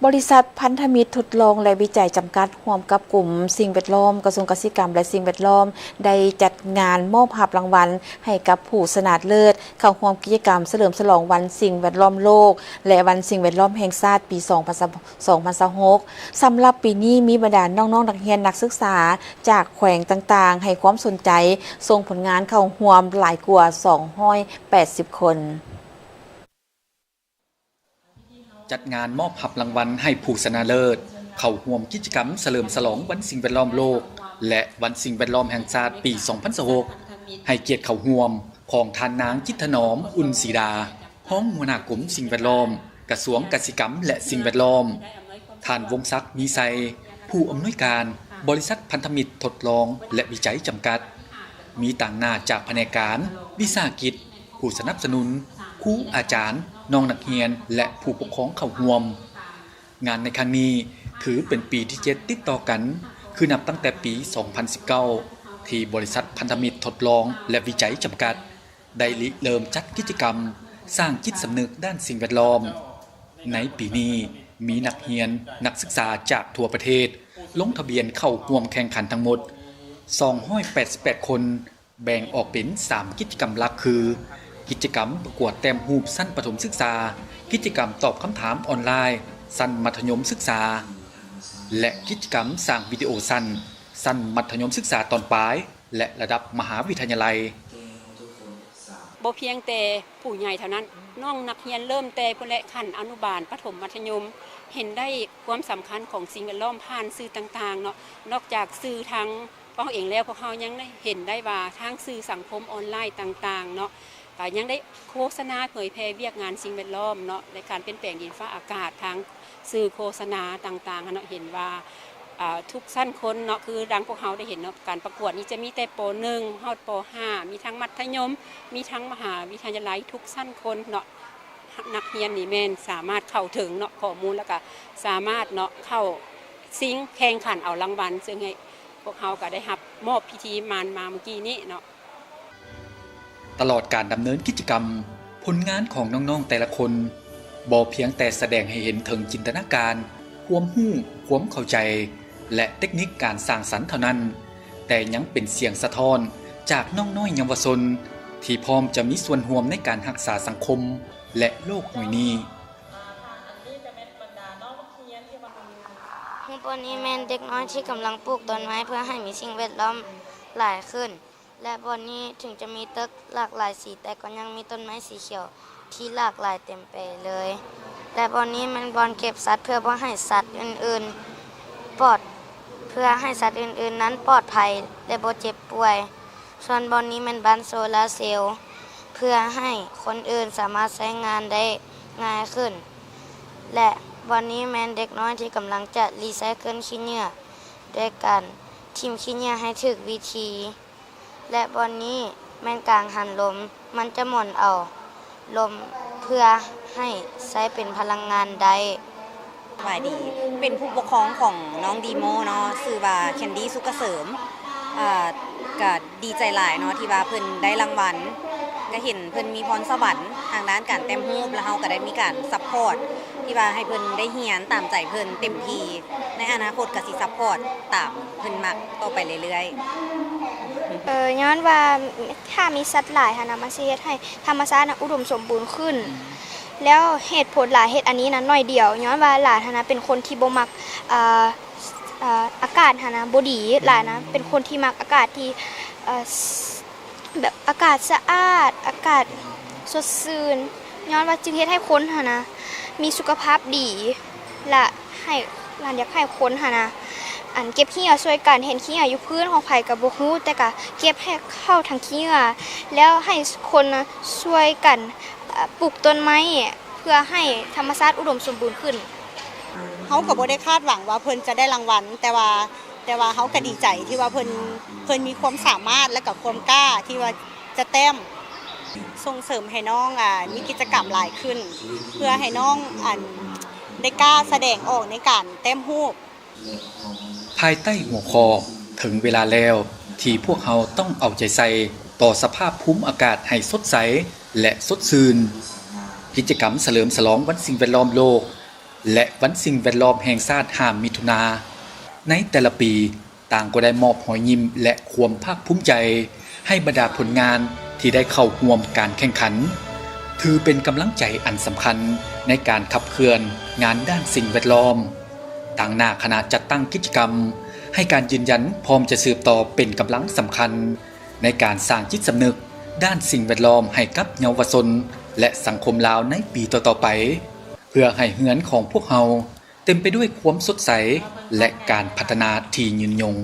ບໍລິສັດພັນທະມິດທົດລອງ ແລະ ວິໄຈ ຈຳກັດ ຮ່ວມກັບກົມສິ່ງແວດລ້ອມ ກະຊວງກະສິກຳ ແລະ ສິ່ງແວດລ້ອມ ໄດ້ຈັດງານມອບຮັບລາງວັນໃຫ້ກັບຜູ້ຊະນະເລີດ ເຂົ້າຮ່ວມກິດຈະກຳສະເຫຼີມສະຫຼອງວັນສິ່ງແວດລ້ອມໂລກ ແລະ ວັນສິ່ງແວດລ້ອມແຫ່ງຊາດປີສອງພັນຊາວຫົກ. ສຳລັບປີນີ້ມີບັນດານ້ອງໆນັກຮຽນນັກສຶກສາຈາກແຂວງຕ່າງໆໃຫ້ຄວາມສົນໃຈ ສົ່ງຜົນງານເຂົ້າຮ່ວມຫຼາຍກວ່າສອງຮ້ອຍແປດສິບຄົນ. ຈັດງານມອບຮັບລາງວັນໃຫ້ຜູ້ຊະນະເລີດ ເຂົ້າຮ່ວມກິດຈະກຳສະເຫຼີມສະຫຼອງວັນສິ່ງແວດລ້ອມໂລກ ແລະ ວັນສິ່ງແວດລ້ອມແຫ່ງຊາດປີສອງພັນຊາວຫົກ ໃຫ້ກຽດເຂົ້າຮ່ວມຂອງທ່ານນາງ ຈິດຖະໜອມ ອຸ່ນສີດາ ຮອງຫົວໜ້າກົມສິ່ງແວດລ້ອມ ກະຊວງກະສິກຳ ແລະ ສິ່ງແວດລ້ອມ, ທ່ານ ວົງສັກ ມີໄຊ ຜູ້ອຳນວຍການບໍລິສັດພັນທະມິດທົດລອງ ແລະ ວິໄຈ ຈຳກັດ, ມີຕາງໜ້າຈາກພະແນກການ, ວິສາຫະກິດ, ຜູ້ສະໜັບສະໜູນ, ຄູອາຈານ, ນ້ອງນັກຮຽນ ແລະ ຜູ້ປົກຄອງເຂົ້າຮ່ວມ. ງານໃນຄັ້ງນີ້ຖືເປັນປີທີເຈັດຕິດຕໍ່ກັນ, ຄືນັບຕັ້ງແຕ່ປີສອງພັນສິບເກົ້າ ທີ່ບໍລິສັດພັນທະມິດທົດລອງ ແລະ ວິໄຈຈຳກັດ ໄດ້ລິເລີ່ມຈັດກິດຈະກຳສ້າງຈິດສຳນຶກດ້ານສິ່ງແວດລ້ອມ. ໃນປີນີ້ ມີນັກຮຽນ, ນັກສຶກສາຈາກທົ່ວປະເທດ ລົງທະບຽນເຂົ້າຮ່ວມແຂ່ງຂັນທັງໝົດ ສອງຮ້ອຍແປດສິບແປດຄົນ, ແບ່ງອອກເປັນສາມກິດຈະກຳຫຼັກຄື ກິດຈະກຳປະກວດແຕ້ມຮູບຊັ້ນປະຖົມສຶກສາ, ກິດຈະກຳຕອບຄຳຖາມອອນລາຍຊັ້ນມັດທະຍົມສຶກສາ ແລະ ກິດຈະກຳສ້າງວິດີໂອສັ້ນ ຊັ້ນມັດທະຍົມສຶກສາຕອນປາຍ ແລະ ລະດັບມະຫາວິທະຍາໄລ. ບໍ່ພຽງແຕ່ຜູ້ໃຫຍ່ເທົ່ານັ້ນ, ນ້ອງນັກຮຽນເລີ່ມແຕ່ພຸ້ນແຫຼະ, ຂັ້ນອະນຸບານ, ປະຖົມ, ມັດທະຍົມ ເຫັນໄດ້ຄວາມສຳຄັນຂອງສິ່ງແວດລ້ອມຜ່ານສື່ຕ່າງໆເນາະ. ນອກຈາກສື່ທາງພວກເຮົາເອງແລ້ວ, ພວກເຮົາຍັງໄດ້ເຫັນໄດ້ວ່າທາງສື່ສັງຄົມອອນລາຍຕ່າງໆເນາະ, ກໍຍັງໄດ້ໂຄສະນາເຜີຍແຜ່ວຽກງານສິ່ງແວດລ້ອມເນາະ ແລະ ການປ່ຽນແປງດິນຟ້າອາກາດທາງ ສື່ໂຄສະນາຕ່າງໆຫັ້ນເນາະ, ເຫັນວ່າ ອ່າ ທຸກຊັ້ນຄົນເນາະ, ຄືດັ່ງພວກເຮົາໄດ້ເຫັນເນາະ, ການປະກວດນີ້ຈະມີແຕ່ ປໍໜຶ່ງ ຮອດ ປໍຫ້າ ມີທັງມັດທະຍົມ, ມີທັງມະຫາວິທະຍາໄລ, ທຸກຊັ້ນຄົນເນາະ. ນັກຮຽນນີ້ແມ່ນສາມາດເຂົ້າເຖິງເນາະ ຂໍ້ມູນ ແລ້ວກະສາມາດເນາະ ເຂົ້າຊິງແຂ່ງຂັນເອົາລາງວັນ, ເຊິ່ງໃຫ້ພວກເຮົາກະໄດ້ຮັບມອບພິທີມານມາມື້ກີ້ນີ້ເນາະ. ຕະຫຼອດການດຳເນີນກິດຈະກຳ, ຜົນງານຂອງນ້ອງໆແຕ່ລະຄົນ ບໍ່ພຽງແຕ່ສະແດງໃຫ້ເຫັນເຖິງຈິນຕະນາການ, ຄວາມຮູ້, ຄວາມເຂົ້າໃຈ ແລະ ເຕັກນິກການສ້າງສັນເທົ່ານັ້ນ, ແຕ່ຍັງເປັນສຽງສະທ້ອນຈາກນ້ອງນ້ອຍເຍົາວະຊົນ ທີ່ພ້ອມຈະມີສ່ວນຮ່ວມໃນການຮັກສາສັງຄົມ ແລະ ໂລກໃບນີ້. ຮູບບ່ອນນີ້ແມ່ນເດັກນ້ອຍທີ່ກຳລັງປູກຕົ້ນໄມ້ເພື່ອໃຫ້ມີສິ່ງແວດລ້ອມຫຼາຍຂຶ້ນ. ແລະ ບ່ອນນີ້ເຖິງຈະມີຕຶກຫຼາກຫຼາຍສີ, ແຕ່ກໍຍັງມີຕົ້ນໄມ້ສີຂຽວທີ່ຫຼາກຫຼາຍເຕັມໄປເລີຍ. ແລະ ບ່ອນນີ້ແມ່ນບ່ອນເກັບສັດ ເພື່ອບໍ່ໃຫ້ສັດອື່ນໆປອດ, ເພື່ອໃຫ້ສັດອື່ນໆນັ້ນປອດໄພ ແລະ ບໍ່ເຈັບປ່ວຍ. ສ່ວນບ່ອນນີ້ແມ່ນບ້ານໂຊລາເຊວ ເພື່ອໃຫ້ຄົນອື່ນສາມາດໃຊ້ງານໄດ້ງ່າຍຂຶ້ນ. ແລະ ບ່ອນນີ້ແມ່ນເດັກນ້ອຍທີ່ກຳລັງຈະຣີໄຊເຄິນຂີ້ເຫຍື້ອ ດ້ວຍການຖິ້ມຂີ້ເຫຍື້ອໃຫ້ຖືກວິທີ. ແລະ ບ່ອນນີ້ແມ່ນກາງຫັນລົມ, ມັນຈະໝູນເອົາລົມເພື່ອໃຫ້ໃຊ້ເປັນພະລັງງານໄດ້. ສະບາຍດີ, ເປັນຜູ້ປົກຄອງຂອງນ້ອງດີໂມເນາະ, ຊື່ວ່າແຄນດີ ສຸກກະເສີມ. ເອີ ກະດີໃຈຫຼາຍເນາະ ທີ່ວ່າເພິ່ນໄດ້ລາງວັນ, ກະເຫັນເພິ່ນມີພອນສະຫວັນທາງດ້ານການແຕ້ມຮູບ, ແລ້ວເຮົາກະໄດ້ມີການຊັບພອດ ທີ່ວ່າໃຫ້ເພິ່ນໄດ້ຮຽນຕາມໃຈເພິ່ນເຕັມທີ່, ໃນອະນາຄົດກະຊິຊັບພອດຕາມເພິ່ນມັກຕໍ່ໄປເລື້ອຍໆ. ເອີ ຍ້ອນວ່າຖ້າມີສັດຫຼາຍຫັ້ນນະ ມັນຊິເຮັດໃຫ້ທຳມະຊາດນະອຸດົມສົມບູນຂຶ້ນ. ແລ້ວເຫດຜົນຫຼານເຮັດອັນນີ້ນະໜ້ອຍດຽວ, ຍ້ອນວ່າຫຼານຫັ້ນນະເປັນຄົນທີ່ບໍ່ມັກ ເອີ ເອີ ອາກາດຫັ້ນນະບໍ່ດີ, ຫຼານນະເປັນຄົນທີ່ມັກອາກາດທີ່ ເອີ ແບບອາກາດສະອາດ, ອາກາດສົດຊື່ນ, ຍ້ອນວ່າຈຶ່ງເຮັດໃຫ້ຄົນຫັ້ນນະມີສຸຂະພາບດີ ແລະ ໃຫ້ ຫຼານຢາກໃຫ້ຄົນຫັ້ນນະ ອັນ ເກັບຂີ້ເຫຍື້ອຊ່ວຍກັນ, ເຫັນຂີ້ເຫຍື້ອຢູ່ພື້ນຂອງໃຜກະບໍ່ຮູ້ ແຕ່ກະເກັບໃຫ້ເຂົ້າຖັງຂີ້ເຫຍື້ອ ແລ້ວໃຫ້ຄົນນະຊ່ວຍກັນ ເອີ ປູກຕົ້ນໄມ້ ເພື່ອໃຫ້ທຳມະຊາດອຸດົມສົມບູນຂຶ້ນ. ເຮົາກະບໍ່ໄດ້ຄາດຫວັງວ່າເພິ່ນຈະໄດ້ລາງວັນ, ແຕ່ວ່າ ແຕ່ວ່າເຮົາກະດີໃຈທີ່ວ່າເພິ່ນ ເພິ່ນມີຄວາມສາມາດ ແລະກະຄວາມກ້າທີ່ວ່າຈະແຕ້ມ. ສົ່ງເສີມໃຫ້ນ້ອງ ອາ ມີກິດຈະກຳຫຼາຍຂຶ້ນ ເພື່ອໃຫ້ນ້ອງ ອັນ ໄດ້ກ້າສະແດງອອກໃນການແຕ້ມຮູບ. ພາຍໃຕ້ຫົວຂໍ້ ເຖິງເວລາແລ້ວ ທີ່ພວກເຮົາຕ້ອງເອົາໃຈໃສ່ຕໍ່ສະພາບພູມອາກາດໃຫ້ສົດໃສ ແລະ ສົດຊື່ນ, ກິດຈະກຳສະເຫຼີມສະຫຼອງວັນສິ່ງແວດລ້ອມໂລກ ແລະ ວັນສິ່ງແວດລ້ອມແຫ່ງຊາດ ຫ້າ ມິຖຸນາ ໃນແຕ່ລະປີ ຕ່າງກໍໄດ້ມອບຮອຍຍິ້ມ ແລະ ຄວາມພາກພູມໃຈໃຫ້ບັນດາຜົນງານທີ່ໄດ້ເຂົ້າຮ່ວມການແຂ່ງຂັນ, ຖືເປັນກຳລັງໃຈອັນສຳຄັນໃນການຂັບເຄື່ອນງານດ້ານສິ່ງແວດລ້ອມ. ຕາງໜ້າຄະນະຈັດຕັ້ງກິດຈະກຳໃຫ້ການຢືນຢັນພ້ອມຈະສືບຕໍ່ເປັນກຳລັງສຳຄັນໃນການສ້າງຈິດສຳນຶກດ້ານສິ່ງແວດລ້ອມໃຫ້ກັບເຍົາວະຊົນ ແລະ ສັງຄົມລາວໃນປີຕໍ່ໆໄປ, ເພື່ອໃຫ້ເຮືອນຂອງພວກເຮົາ ເຕັມໄປດ້ວຍຄວາມສົດໃສ ແລະ ການພັດທະນາທີ່ຍືນຍົງ.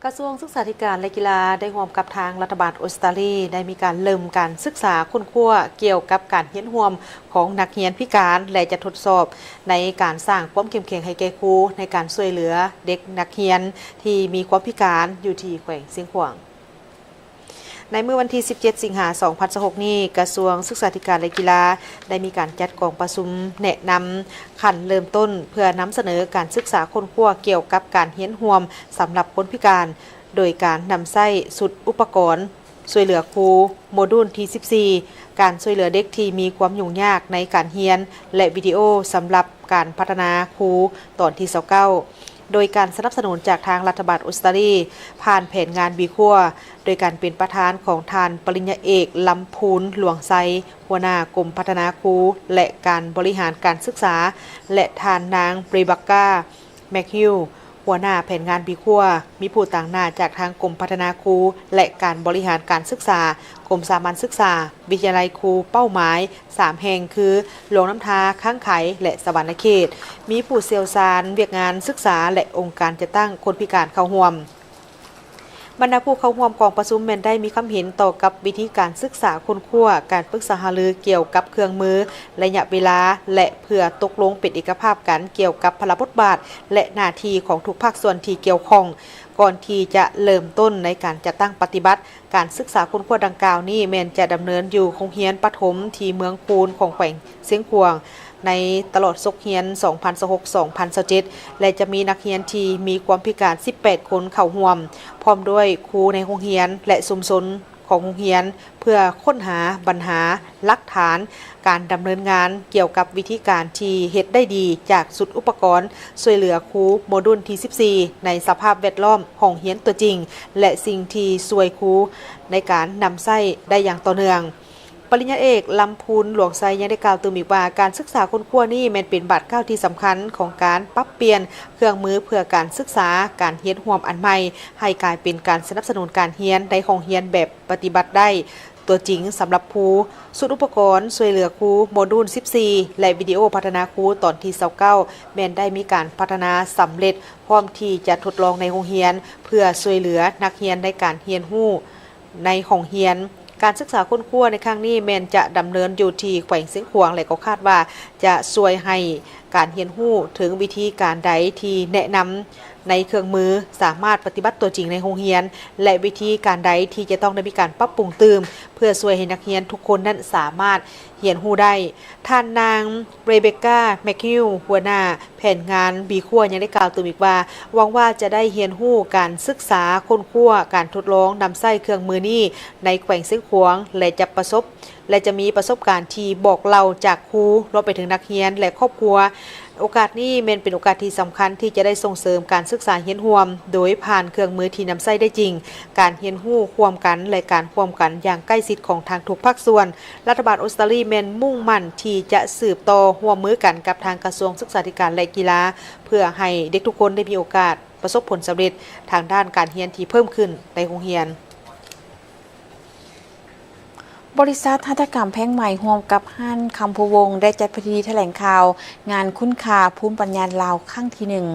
ກະຊວງສຶກສາທິການ ແລະ ກິລາ ໄດ້ຮ່ວມກັບທາງລັດຖະບານອົດສະຕາລີ ໄດ້ມີການເລີ່ມການສຶກສາຄົ້ນຄວ້າກ່ຽວກັບການຮຽນຮ່ວມຂອງນັກຮຽນພິການ ແລະ ຈະທົດສອບໃນການສ້າງຄວາມເຂັ້ມແຂງໃຫ້ແກ່ຄູ ໃນການຊ່ວຍເຫຼືອເດັກນັກຮຽນທີ່ມີຄວາມພິການຢູ່ທີ່ແຂວງຊຽງຂວາງ. ໃນມື້ວັນທີສິບເຈັດ ສິງຫາ ສອງພັນຊາວຫົກນີ້, ກະຊວງສຶກສາທິການ ແລະ ກິລາ ໄດ້ມີການຈັດກອງປະຊຸມແນະນຳຂັ້ນເລີ່ມຕົ້ນ ເພື່ອນຳສະເໜີການສຶກສາຄົ້ນຄວ້າກ່ຽວກັບການຮຽນຮ່ວມສຳລັບຄົນພິການ, ໂດຍການນຳໃຊ້ຊຸດອຸປະກອນຊ່ວຍເຫຼືອຄູ ໂມດູນທີສິບສີ່ ການຊ່ວຍເຫຼືອເດັກທີ່ມີຄວາມຫຍຸ້ງຍາກໃນການຮຽນ ແລະ ວິດີໂອສຳລັບການພັດທະນາຄູຕອນທີຊາວເກົ້າ ໂດຍການສະໜັບສະໜູນຈາກທາງລັດຖະບານອົດສະຕາລີ ຜ່ານແຜນງານ B Core ໂດຍການເປັນປະທານຂອງທ່ານປະລິນຍາເອກ ລຳພູນ ຫຼວງໄຊ ຫົວໜ້າກົມພັດທະນາຄູ ແລະ ການບໍລິຫານການສຶກສາ ແລະ ທ່ານນາງ ເຣເບກກາ ແມັກຮິວ ຫົວໜ້າແຜນງານ B Core, ມີຜູ້ຕາງໜ້າຈາກທາງກົມພັດທະນາຄູ ແລະ ການບໍລິຫານການສຶກສາ, ກົມສາມັນສຶກສາ, ວິທະຍາໄລຄູເປົ້າໝາຍສາມແຫ່ງ ຄື ຫຼວງນ້ຳທາ, ຄ້າງໄຄ ແລະ ສະຫວັນນະເຂດ, ມີຜູ້ຊ່ຽວຊານວຽກງານສຶກສາ ແລະ ອົງການຈັດຕັ້ງຄົນພິການເຂົ້າຮ່ວມ. ບັນດາຜູ້ເຂົ້າຮ່ວມກອງປະຊຸມແມ່ນໄດ້ມີຄຳເຫັນຕໍ່ກັບວິທີການສຶກສາຄົ້ນຄວ້າ, ການປຶກສາຫາລືກ່ຽວກັບເຄື່ອງມື, ໄລຍະເວລາ ແລະ ເພື່ອຕົກລົງເປັນເອກະພາບກັນກ່ຽວກັບພາລະບົດບາດ ແລະ ໜ້າທີ່ຂອງທຸກພາກສ່ວນທີ່ກ່ຽວຂ້ອງ. ກ່ອນທີ່ຈະເລີ່ມຕົ້ນໃນການຈັດຕັ້ງປະຕິບັດ, ການສຶກສາຄົ້ນຄວ້າດັ່ງກ່າວນີ້ແມ່ນຈະດຳເນີນຢູ່ໂຮງຮຽນປະຖົມທີ່ເມືອງຄູນ ຂອງແຂວງຊຽງຂວາງ ໃນຕະຫຼອດສົກຮຽນ ສອງພັນຊາວຫົກ ສອງພັນຊາວເຈັດ ແລະ ຈະມີນັກຮຽນທີ່ມີຄວາມພິການ ສິບແປດຄົນເຂົ້າຮ່ວມ, ພ້ອມດ້ວຍຄູໃນໂຮງຮຽນ ແລະ ຊຸມຊົນຂອງໂຮງຮຽນ ເພື່ອຄົ້ນຫາບັນຫາ, ຫຼັກຖານ, ການດຳເນີນງານກ່ຽວກັບວິທີການທີ່ເຮັດໄດ້ດີຈາກຊຸດອຸປະກອນຊ່ວຍເຫຼືອຄູ ໂມດູນທີສິບສີ່ ໃນສະພາບແວດລ້ອມຫ້ອງຮຽນຕົວຈິງ ແລະ ສິ່ງທີ່ຊ່ວຍຄູໃນການນຳໃຊ້ໄດ້ຢ່າງຕໍ່ເນື່ອງ. ປະລິນຍາເອກ ລຳພູນ ຫຼວງໄຊ ຍັງໄດ້ກ່າວຕື່ມອີກວ່າ, ການສຶກສາຄົ້ນຄວ້ານີ້ແມ່ນເປັນບາດກ້າວທີ່ສຳຄັນຂອງການປັບປ່ຽນເຄື່ອງມືເພື່ອການສຶກສາການຮຽນຮ່ວມອັນໃໝ່ ໃຫ້ກາຍເປັນການສະໜັບສະໜູນການຮຽນໃນຫ້ອງຮຽນແບບປະຕິບັດໄດ້ຕົວຈິງສຳລັບຄູ. ຊຸດອຸປະກອນຊ່ວຍເຫຼືອຄູ ໂມດູນສິບສີ່ ແລະ ວິດີໂອພັດທະນາຄູຕອນທີຊາວເກົ້າ ແມ່ນໄດ້ມີການພັດທະນາສຳເລັດ, ພ້ອມທີ່ຈະທົດລອງໃນໂຮງຮຽນ ເພື່ອຊ່ວຍເຫຼືອນັກຮຽນໃນການຮຽນຮູ້ໃນຫ້ອງຮຽນ. ການສຶກສາຄົ້ນຄວ້າໃນຄັ້ງນີ້ແມ່ນຈະດຳເນີນຢູ່ທີ່ແຂວງຊຽງຂວາງ ແລະ ກໍຄາດວ່າຈະຊ່ວຍໃຫ້ການຮຽນຮູ້ເຖິງວິທີການໃດທີ່ແນະນຳໃນເຄື່ອງມືສາມາດປະຕິບັດຕົວຈິງໃນໂຮງຮຽນ ແລະ ວິທີການໃດທີ່ຈະຕ້ອງໄດ້ມີການປັບປຸງຕື່ມ ເພື່ອຊ່ວຍໃຫ້ນັກຮຽນທຸກຄົນນັ້ນສາມາດຮຽນຮູ້ໄດ້. ທ່ານນາງ ເຣເບກກາ ແມັກຄິວ ຫົວໜ້າ ແຜນງານ B Core ຍັງໄດ້ກ່າວຕື່ມອີກວ່າ, ຫວັງວ່າຈະໄດ້ຮຽນຮູ້ການສຶກສາຄົ້ນຄວ້າ, ການທົດລອງນຳໃຊ້ເຄື່ອງມືນີ້ໃນແຂວງຊຽງຂວາງ ແລະ ຈະປະສົບ ແລະ ຈະມີປະສົບການທີ່ບອກເລົ່າຈາກຄູ ລວມໄປເຖິງນັກຮຽນ ແລະ ຄອບຄົວ. ໂອກາດນີ້ແມ່ນເປັນໂອກາດທີ່ສຳຄັນທີ່ຈະໄດ້ສົ່ງເສີມການສຶກສາຮຽນຮ່ວມ ໂດຍຜ່ານເຄື່ອງມືທີ່ນຳໃຊ້ໄດ້ຈິງ, ການຮຽນຮູ້ຮ່ວມກັນ ແລະ ການຮ່ວມກັນຢ່າງໃກ້ຊິດຂອງທາງທຸກພາກສ່ວນ. ລັດຖະບານອົດສະຕາລີແມ່ນມຸ່ງໝັ້ນທີ່ຈະສືບຕໍ່ຮ່ວມມືກັນກັບທາງກະຊວງສຶກສາທິການ ແລະ ກິລາ ເພື່ອໃຫ້ເດັກທຸກຄົນໄດ້ມີໂອກາດປະສົບຜົນສຳເລັດທາງດ້ານການຮຽນທີ່ເພີ່ມຂຶ້ນໃນໂຮງຮຽນ. ບໍລິສັດຫັດຖະກຳແພງໄໝ ຮ່ວມກັບຮ້ານຄຳພູວົງ ໄດ້ຈັດພິທີຖະແຫຼງຂ່າວງານຄຸນຄ່າພູມປັນຍາລາວຄັ້ງທີໜຶ່ງ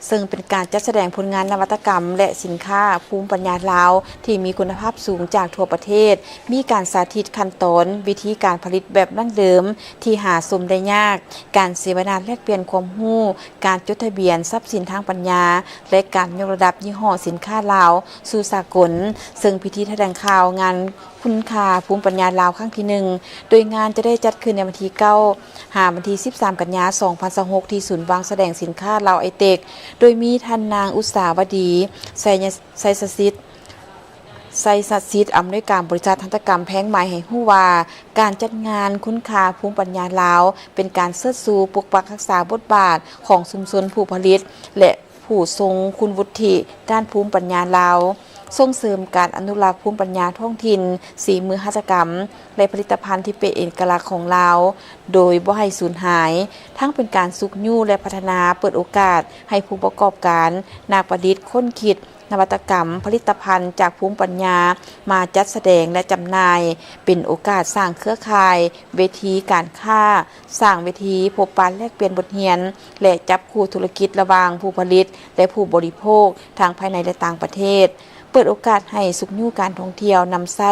ເຊິ່ງເປັນການຈັດສະແດງຜົນງານນະວັດຕະກຳ ແລະ ສິນຄ້າພູມປັນຍາລາວທີ່ມີຄຸນນະພາບສູງຈາກທົ່ວປະເທດ, ມີການສາທິດຂັ້ນຕອນ, ວິທີການຜະລິດແບບດັ້ງເດີມທີ່ຫາຊົມໄດ້ຍາກ, ການເສວະນາແລກປ່ຽນຄວາມຮູ້, ການຈົດທະບຽນຊັບສິນທາງປັນຍາ ແລະ ການຍົກລະດັບຍີ່ຫໍ້ສິນຄ້າລາວສູ່ສາກົນ, ເຊິ່ງພິທີຖະແຫຼງຂ່າວງານຄຸນຄ່າພູມປັນຍາລາວຄັ້ງທີໜຶ່ງ ໂດຍງານຈະໄດ້ຈັດຂຶ້ນໃນວັນທີເກົ້າ ຫາວັນທີສິບສາມ ກັນຍາ ສອງພັນຊາວຫົກ ທີ່ສູນວາງສະແດງສິນຄ້າລາວໄອເຕັກ ໂດຍມີທ່ານນາງ ອຸດສາວະດີ ໄຊຍະ ໄຊສະສິດ ໄຊສະສິດ ອຳນວຍການບໍລິສັດຫັດຖະກຳແພງໄໝ ໃຫ້ຮູ້ວ່າ ການຈັດງານຄຸນຄ່າພູມປັນຍາລາວ ເປັນການເຊີດຊູປົກປັກຮັກສາບົດບາດຂອງຊຸມຊົນຜູ້ຜະລິດ ແລະ ຜູ້ຊົງຄຸນວຸດທິດ້ານພູມປັນຍາລາວ, ສົ່ງເສີມການອະນຸລັກພູມປັນຍາທ້ອງຖິ່ນ, ສີມືຫັດຖະກຳ ແລະ ຜະລິດຕະພັນທີ່ເປັນເອກະລັກຂອງລາວ ໂດຍບໍ່ໃຫ້ສູນຫາຍ, ທັງເປັນການຊຸກຍູ້ ແລະ ພັດທະນາ, ເປີດໂອກາດໃຫ້ຜູ້ປະກອບການ, ນັກປະດິດຄົ້ນຄິດ, ນະວັດຕະກຳ, ຜະລິດຕະພັນຈາກພູມປັນຍາມາຈັດສະແດງ ແລະ ຈຳໜ່າຍ, ເປັນໂອກາດສ້າງເຄືອຂ່າຍ, ເວທີການຄ້າ, ສ້າງເວທີພົບປະແລກປ່ຽນບົດຮຽນ ແລະ ຈັບຄູ່ທຸລະກິດລະຫວ່າງຜູ້ຜະລິດ ແລະ ຜູ້ບໍລິໂພກ ທັງພາຍໃນ ແລະ ຕ່າງປະເທດ, ເປີດໂອກາດໃຫ້ຊຸກຍູ້ການທ່ອງທ່ຽວນຳໃຊ້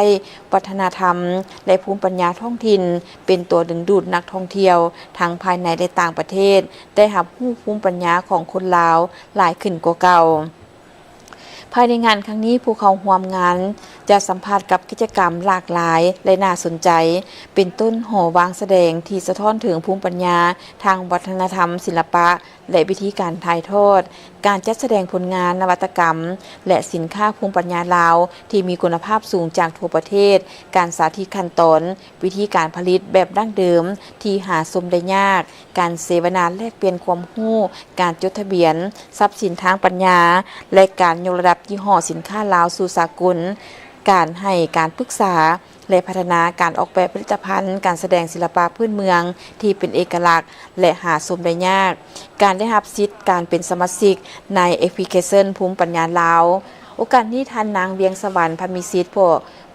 ວັດທະນະທຳ ແລະ ພູມປັນຍາທ້ອງຖິ່ນ ເປັນຕົວດຶງດູດນັກທ່ອງທ່ຽວ ທັງພາຍໃນ ແລະ ຕ່າງປະເທດ ໄດ້ຮັບຮູ້ພູມປັນຍາຂອງຄົນລາວຫຼາຍຂຶ້ນກວ່າເກົ່າ. ພາຍໃນງານຄັ້ງນີ້, ຜູ້ເຂົ້າຮ່ວມງານຈະສຳຜັດກັບກິດຈະກຳຫຼາກຫຼາຍ ແລະ ໜ້າສົນໃຈ, ເປັນຕົ້ນຫໍວາງສະແດງທີ່ສະທ້ອນເຖິງພູມປັນຍາທາງວັດທະນະທຳ, ສິລະປະ ແລະ ວິທີການຖ່າຍທອດ, ການຈັດສະແດງຜົນງານນະວັດຕະກຳ ແລະ ສິນຄ້າພູມປັນຍາລາວທີ່ມີຄຸນນະພາບສູງຈາກທົ່ວປະເທດ, ການສາທິດຂັ້ນຕອນ, ວິທີການຜະລິດແບບດັ້ງເດີມທີ່ຫາຊົມໄດ້ຍາກ, ການເສວະນາແລກປ່ຽນຄວາມຮູ້, ການຈົດທະບຽນຊັບສິນທາງປັນຍາ ແລະ ການຍົກລະດັບຍີ່ຫໍ້ສິນຄ້າລາວສູ່ສາກົນ, ການໃຫ້ການປຶກສາ ແລະ ພັດທະນາການອອກແບບຜະລິດຕະພັນ, ການສະແດງສິລະປະພື້ນເມືອງທີ່ເປັນເອກະລັກ ແລະ ຫາຊົມໄດ້ຍາກ, ການໄດ້ຮັບສິດການເປັນສະມາຊິກໃນແອັບພລິເຄຊັນພູມປັນຍາລາວ. ໂອກາດນີ້, ທ່ານນາງ ວຽງສະຫວັນ ພັນມີສິດ ຜູ້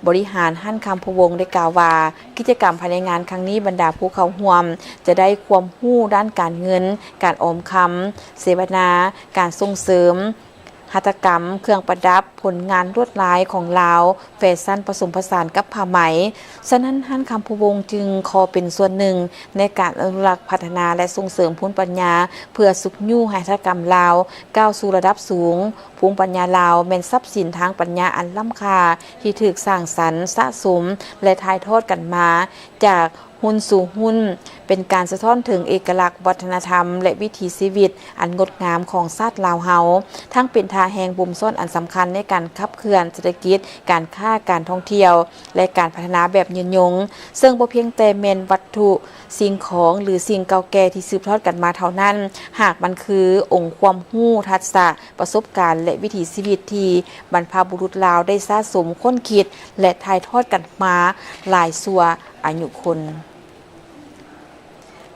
ບໍລິຫານຮ້ານຄຳພູວົງໄດ້ກ່າວວ່າ, ກິດຈະກຳພາຍໃນງານຄັ້ງນີ້, ບັນດາຜູ້ເຂົ້າຮ່ວມຈະໄດ້ຄວາມຮູ້ດ້ານການເງິນ, ການອອມຄຳ, ເສວະນາ, ການສົ່ງເສີມຫັດຖະກຳ, ເຄື່ອງປະດັບ, ຜົນງານລວດລາຍຂອງລາວ, ແຟຊັນປະສົມປະສານກັບຜ້າໄໝ. ສະນັ້ນ, ຮ້ານຄຳພູວົງຈຶ່ງຂໍເປັນສ່ວນໜຶ່ງໃນການອະນຸລັກ, ພັດທະນາ ແລະ ສົ່ງເສີມພູມປັນຍາ ເພື່ອຊຸກຍູ້ໃຫ້ຫັດຖະກຳລາວກ້າວສູ່ລະດັບສູງ. ພູມປັນຍາລາວແມ່ນຊັບສິນທາງປັນຍາອັນລ້ຳຄ່າ ທີ່ຖືກສ້າງສັນ, ສະສົມ ແລະ ຖ່າຍທອດກັນມາຈາກຮຸ່ນສູ່ຮຸ່ນ, ເປັນການສະທ້ອນເຖິງເອກະລັກວັດທະນະທຳ ແລະ ວິຖີຊີວິດອັນງົດງາມຂອງຊາດລາວເຮົາ, ທັງເປັນທ່າແຮງບົ່ມຊ້ອນອັນສຳຄັນໃນການຂັບເຄື່ອນເສດຖະກິດ, ການຄ້າ, ການທ່ອງທ່ຽວ ແລະ ການພັດທະນາແບບຍືນຍົງ, ເຊິ່ງບໍ່ພຽງແຕ່ແມ່ນວັດຖຸ, ສິ່ງຂອງ ຫຼື ສິ່ງເກົ່າແກ່ທີ່ສືບທອດກັນມາເທົ່ານັ້ນ, ຫາກມັນຄືອົງຄວາມຮູ້, ທັກສະ, ປະສົບການ ແລະ ວິຖີຊີວິດທີ່ບັນພະບຸລຸດລາວໄດ້ສະສົມ, ຄົ້ນຄິດ ແລະ ຖ່າຍທອດກັນມາຫຼາຍຊົ່ວອາຍຸຄົນ.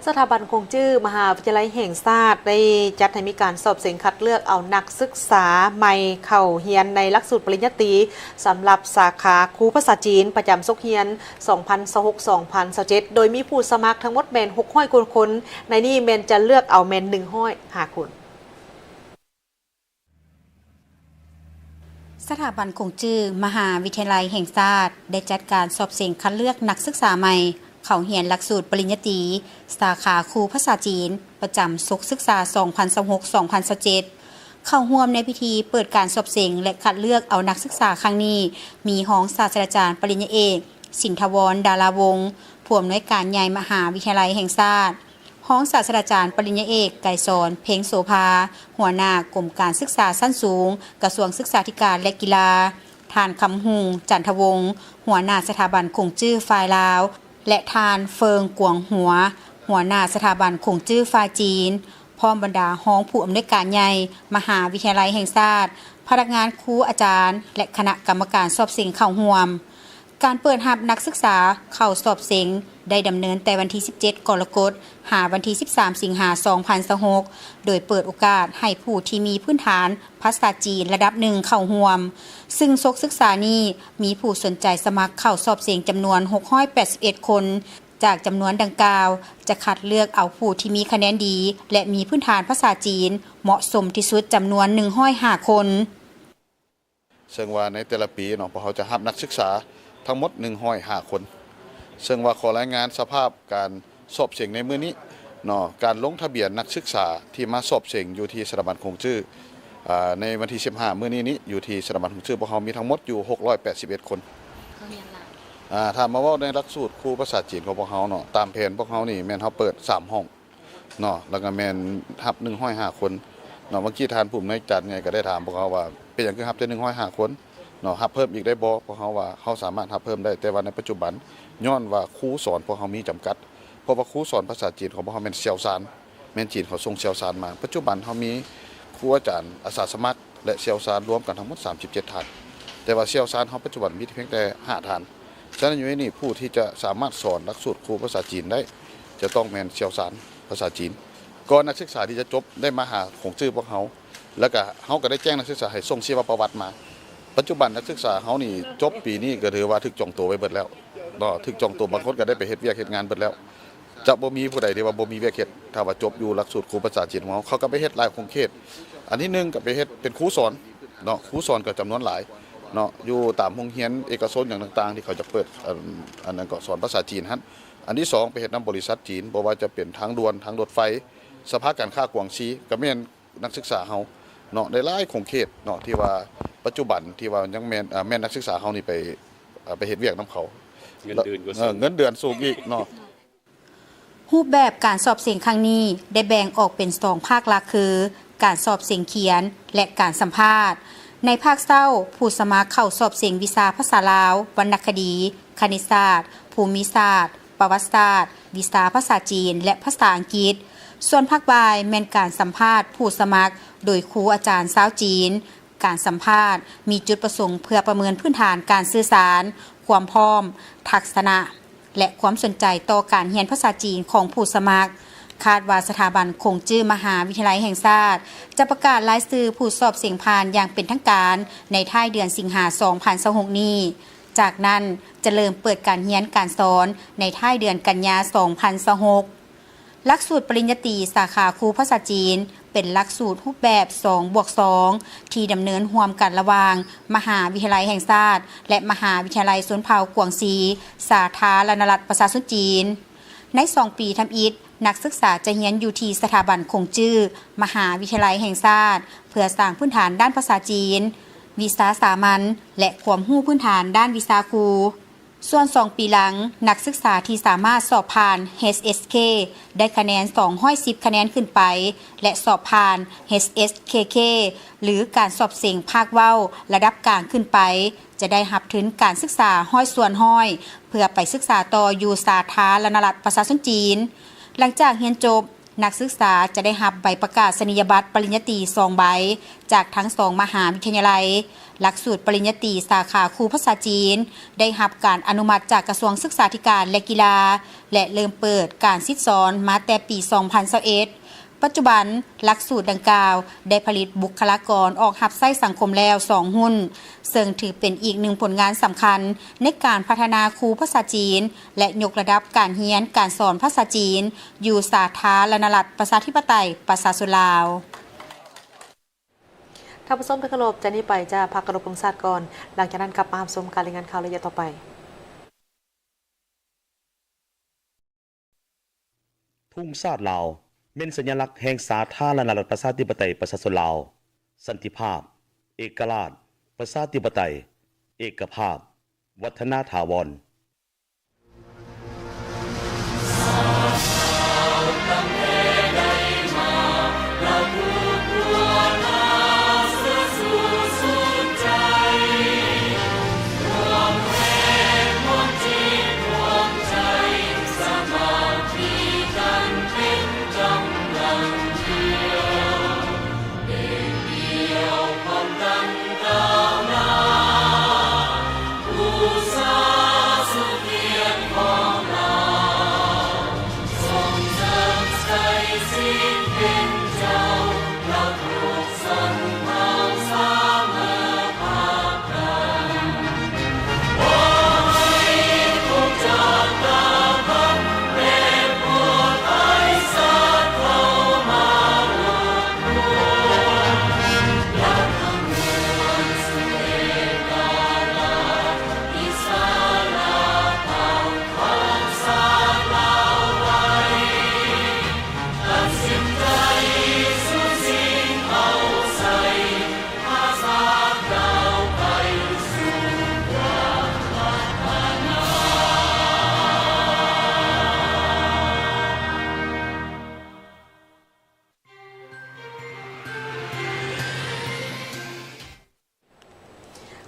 ສະຖາບັນຂົງຈື້ມະຫາວິທະຍາໄລແຫ່ງຊາດ ໄດ້ຈັດໃຫ້ມີການສອບເສັງຄັດເລືອກເອົານັກສຶກສາໃໝ່ເຂົ້າຮຽນໃນຫຼັກສູດປະລິນຍາຕີ ສຳລັບສາຂາຄູພາສາຈີນ ປະຈຳສົກຮຽນ ສອງພັນຊາວຫົກ ສອງພັນຊາວເຈັດ ໂດຍມີຜູ້ສະໝັກທັງໝົດແມ່ນ ຫົກຮ້ອຍ ກວ່າຄົນ, ໃນນີ້ແມ່ນຈະເລືອກເອົາແມ່ນ ໜຶ່ງຮ້ອຍຫ້າ ຄົນ. ສະຖາບັນຂົງຈື້ມະຫາວິທະຍາໄລແຫ່ງຊາດ ໄດ້ຈັດການສອບເສັງຄັດເລືອກນັກສຶກສາໃໝ່ເຂົ້າຮຽນຫຼັກສູດປະລິນຍາຕີ ສາຂາຄູພາສາຈີນ ປະຈຳສົກສຶກສາ ສອງພັນຊາວຫົກ ສອງພັນຊາວເຈັດ. ເຂົ້າຮ່ວມໃນພິທີເປີດການສອບເສັງ ແລະ ຄັດເລືອກເອົານັກສຶກສາຄັ້ງນີ້ ມີຮອງສາດສະດາຈານປະລິນຍາເອກ ສິນທະວອນ ດາລາວົງ ຜູ້ອຳນວຍການໃຫຍ່ມະຫາວິທະຍາໄລແຫ່ງຊາດ, ຮອງສາດສະດາຈານປະລິນຍາເອກ ໄກສອນ ເພັງໂສພາ ຫົວໜ້າກົມການສຶກສາຊັ້ນສູງ ກະຊວງສຶກສາທິການ ແລະ ກິລາ, ທ່ານ ຄຳຮຸ່ງ ຈັນທະວົງ ຫົວໜ້າສະຖາບັນຂົງຈື້ຝ່າຍລາວ ແລະ ທ່ານ ເຟີງ ກວງຫົວ ຫົວໜ້າສະຖາບັນຂົງຈື້ຝ່າຍຈີນ, ພ້ອມບັນດາຮອງຜູ້ອຳນວຍການໃຫຍ່ມະຫາວິທະຍາໄລແຫ່ງຊາດ, ພະນັກງານ, ຄູອາຈານ ແລະ ຄະນະກຳມະການສອບເສັງເຂົ້າຮ່ວມ. ການເປີດຮັບນັກສຶກສາເຂົ້າສອບເສັງໄດ້ດຳເນີນແຕ່ວັນທີສິບເຈັດ ກໍລະກົດ ຫາວັນທີສິບສາມ ສິງຫາ ສອງພັນຊາວຫົກ ໂດຍເປີດໂອກາດໃຫ້ຜູ້ທີ່ມີພື້ນຖານພາສາຈີນລະດັບໜຶ່ງເຂົ້າຮ່ວມ, ຊຶ່ງສົກສຶກສານີ້ມີຜູ້ສົນໃຈສະໝັກເຂົ້າສອບເສັງຈຳນວນ ຫົກຮ້ອຍແປດສິບເອັດ ຄົນ. ຈາກຈຳນວນດັ່ງກ່າວ ຈະຄັດເລືອກເອົາຜູ້ທີ່ມີຄະແນນດີ ແລະ ມີພື້ນຖານພາສາຈີນເໝາະສົມທີ່ສຸດຈຳນວນ ໜຶ່ງຮ້ອຍຫ້າ ຄົນ. ເຊິ່ງວ່າໃນແຕ່ລະປີເນາະ ພວກເຮົາຈະຮັບນັກສຶກສາທັງໝົດ ໜຶ່ງຮ້ອຍຫ້າ ຄົນ. ເຊິ່ງວ່າຂໍລາຍງານສະພາບການສອບເສັງໃນມື້ນີ້ເນາະ, ການລົງທະບຽນນັກສຶກສາທີ່ມາສອບເສັງຢູ່ທີ່ສະຖາບັນຂົງຈື້ ອາ ໃນວັນທີສິບຫ້າ ມື້ນີ້ນີ້ ຢູ່ທີ່ສະຖາບັນຂົງຈື້ພວກເຮົາມີທັງໝົດຢູ່ ຫົກຮ້ອຍແປດສິບເອັດ ຄົນ. ເຂົ້າຮຽນລາວ ອາ ຖ້າມາເວົ້າໃນຫຼັກສູດຄູພາສາຈີນຂອງພວກເຮົາເນາະ, ຕາມແຜນພວກເຮົານີ້ແມ່ນເຮົາເປີດສາມຫ້ອງເນາະ, ແລ້ວກໍແມ່ນຮັບ ໜຶ່ງຮ້ອຍຫ້າ ຄົນເນາະ. ເມື່ອກີ້ທ່ານຜູ້ອຳນວຍການໃຫຍ່ກໍໄດ້ຖາມພວກເຮົາວ່າ ເປັນຫຍັງຄືຮັບແຕ່ ໜຶ່ງຮ້ອຍຫ້າ ຄົນເນາະ, ຮັບເພີ່ມອີກໄດ້ບໍ່? ພວກເຮົາວ່າເຮົາສາມາດຮັບເພີ່ມໄດ້, ແຕ່ວ່າໃນປັດຈຸບັນ ຍ້ອນວ່າຄູສອນພວກເຮົາມີຈຳກັດ, ເພາະວ່າຄູສອນພາສາຈີນຂອງພວກເຮົາແມ່ນຊ່ຽວຊານ ແມ່ນຈີນເຂົາສົ່ງຊ່ຽວຊານມາ. ປັດຈຸບັນເຮົາມີຄູອາຈານອາສາສະໝັກ ແລະ ຊ່ຽວຊານລວມກັນທັງໝົດ ສາມສິບເຈັດ ທ່ານ, ແຕ່ວ່າຊ່ຽວຊານເຮົາປັດຈຸບັນມີພຽງແຕ່ ຫ້າ ທ່ານ. ສະນັ້ນຢູ່ໃນນີ້ ຜູ້ທີ່ຈະສາມາດສອນຫຼັກສູດຄູພາສາຈີນໄດ້ ຈະຕ້ອງແມ່ນຊ່ຽວຊານພາສາຈີນ. ກ່ອນນັກສຶກສາທີ່ຈະຈົບໄດ້ມາຫາຂົງຈື້ພວກເຮົາ, ແລ້ວກະເຮົາກໍໄດ້ແຈ້ງນັກສຶກສາໃຫ້ສົ່ງຊີວະປະຫວັດມາ. ປັດຈຸບັນນັກສຶກສາເຮົານີ້ຈົບປີນີ້ກໍຖືວ່າຖືກຈອງຕົວໄວ້ເບິດແລ້ວເນາະ, ຖືກຈອງຕົວ, ບາງຄົນກໍໄດ້ໄປເຮັດວຽກເຮັດງານເບິດແລ້ວ. ຈະບໍ່ມີຜູ້ໃດທີ່ວ່າບໍ່ມີວຽກເຮັດ ຖ້າວ່າຈົບຢູ່ຫຼັກສູດຄູພາສາຈີນຂອງເຮົາ, ເຂົາກໍໄປເຮັດຫຼາຍຂົງເຂດ. ອັນທີໜຶ່ງກໍໄປເຮັດເປັນຄູສອນເນາະ, ຄູສອນກໍຈຳນວນຫຼາຍເນາະ, ຢູ່ຕາມໂຮງຮຽນເອກະຊົນຫຍັງຕ່າງໆ ທີ່ເຂົາຈະເປີດ ອັນ ອັນນັ້ນກໍສອນພາສາຈີນຫັ້ນ. ອັນທີສອງ ໄປເຮັດນຳບໍລິສັດຈີນ, ບໍ່ວ່າຈະເປັນທາງດ່ວນ, ທາງລົດໄຟ, ສະພາການຄ້າກວາງຊີ ກໍແມ່ນ ນັກສຶກສາເຮົາເນາະ, ໄດ້ຫຼາຍຂົງເຂດເນາະ ທີ່ວ່າ ປັດຈຸບັນທີ່ວ່າຍັງແມ່ນ ເອີ່ ແມ່ນນັກສຶກສາເຮົານີ້ໄປ ເອີ່ ໄປເຮັດວຽກນຳເຂົາ ເງິນເດືອນກໍ ເອີ່ ສູງ ເງິນເດືອນສູງອີກເນາະ. ຮູບແບບການສອບເສັງຄັ້ງນີ້ໄດ້ແບ່ງອອກເປັນສອງພາກຫຼັກຄື ການສອບເສັງຂຽນ ແລະ ການສຳພາດ. ໃນພາກເຊົ້າ, ຜູ້ສະໝັກເຂົ້າສອບເສັງວິຊາພາສາລາວ, ວັນນະຄະດີ, ຄະນິດສາດ, ພູມິສາດ, ປະຫວັດສາດ, ວິຊາພາສາຈີນ ແລະ ພາສາອັງກິດ. ສ່ວນພາກບ່າຍແມ່ນການສຳພາດຜູ້ສະໝັກໂດຍຄູອາຈານຊາວຈີນ. ການສຳພາດມີຈຸດປະສົງເພື່ອປະເມີນພື້ນຖານການສື່ສານ, ຄວາມພ້ອມ, ທັກສະນະ ແລະ ຄວາມສົນໃຈຕໍ່ການຮຽນພາສາຈີນຂອງຜູ້ສະໝັກ. ຄາດວ່າສະຖາບັນຂົງຈື້ມະຫາວິທະຍາໄລແຫ່ງຊາດ ຈະປະກາດລາຍຊື່ຜູ້ສອບເສັງຜ່ານຢ່າງເປັນທາງການໃນທ້າຍເດືອນສິງຫາ ສອງພັນຊາວຫົກນີ້. ຈາກນັ້ນຈະເລີ່ມເປີດການຮຽນການສອນໃນທ້າຍເດືອນກັນຍາ ສອງພັນຊາວຫົກ. ຫຼັກສູດປະລິນຍາຕີສາຂາຄູພາສາຈີນ ເປັນຫຼັກສູດຮູບແບບສອງບວກສອງ ທີ່ດຳເນີນຮ່ວມກັນລະຫວ່າງມະຫາວິທະຍາໄລແຫ່ງຊາດ ແລະ ມະຫາວິທະຍາໄລຊົນເຜົ່າກວາງຊີ ສາທາລະນະລັດປະຊາຊົນຈີນ. ໃນສອງປີທຳອິດ, ນັກສຶກສາຈະຮຽນຢູ່ທີ່ສະຖາບັນຂົງຈື້ມະຫາວິທະຍາໄລແຫ່ງຊາດ ເພື່ອສ້າງພື້ນຖານດ້ານພາສາຈີນ, ວິຊາສາມັນ ແລະ ຄວາມຮູ້ພື້ນຖານດ້ານວິຊາຄູ. ສ່ວນສອງປີຫຼັງ, ນັກສຶກສາທີ່ສາມາດສອບຜ່ານ ເອສເອສເຄ ໄດ້ຄະແນນສອງຮ້ອຍສິບຄະແນນຂຶ້ນໄປ ແລະ ສອບຜ່ານ ເອສເອສເຄເຄ ຫຼື ການສອບເສັງພາກເວົ້າລະດັບກາງຂຶ້ນໄປ ຈະໄດ້ຮັບທຶນການສຶກສາຮ້ອຍສ່ວນຮ້ອຍ ເພື່ອໄປສຶກສາຕໍ່ຢູ່ສາທາລະນະລັດປະຊາຊົນຈີນ. ຫຼັງຈາກຮຽນຈົບ, ນັກສຶກສາຈະໄດ້ຮັບໃບປະກາສະນີຍະບັດປະລິນຍາຕີສອງໃບ ຈາກທັງສອງມະຫາວິທະຍາໄລ. ຫຼັກສູດປະລິນຍາຕີສາຂາຄູພາສາຈີນ ໄດ້ຮັບການອະນຸມັດຈາກກະຊວງສຶກສາທິການ ແລະ ກິລາ ແລະ ເລີ່ມເປີດການສິດສອນມາແຕ່ປີສອງພັນຊາວເອັດ. ປັດຈຸບັນ, ຫຼັກສູດດັ່ງກ່າວໄດ້ຜະລິດບຸກຄະລາກອນອອກຮັບໃຊ້ສັງຄົມແລ້ວສອງຮຸ່ນ, ເຊິ່ງຖືເປັນອີກໜຶ່ງຜົນງານສຳຄັນໃນການພັດທະນາຄູພາສາຈີນ ແລະ ຍົກລະດັບການຮຽນການສອນພາສາຈີນ ຢູ່ສາທາລະນະລັດປະຊາທິປະໄຕປະຊາຊົນລາວ. ທ່ານຜູ້ຊົມທີ່ເຄົາລົບ, ຈາກນີ້ໄປຈະພັກເຄົາລົບທຸງຊາດກ່ອນ, ຫຼັງຈາກນັ້ນກັບມາຮັບຊົມການລາຍງານຂ່າວລະຍະຕໍ່ໄປ. ທຸງຊາດລາວ ແມ່ນສັນຍະລັກແຫ່ງສາທາລະນະລັດປະຊາທິປະໄຕປະຊາຊົນລາວ, ສັນຕິພາບ, ເອກະລາດ, ປະຊາທິປະໄຕ, ເອກະພາບ, ວັດທະນາຖາວອນ.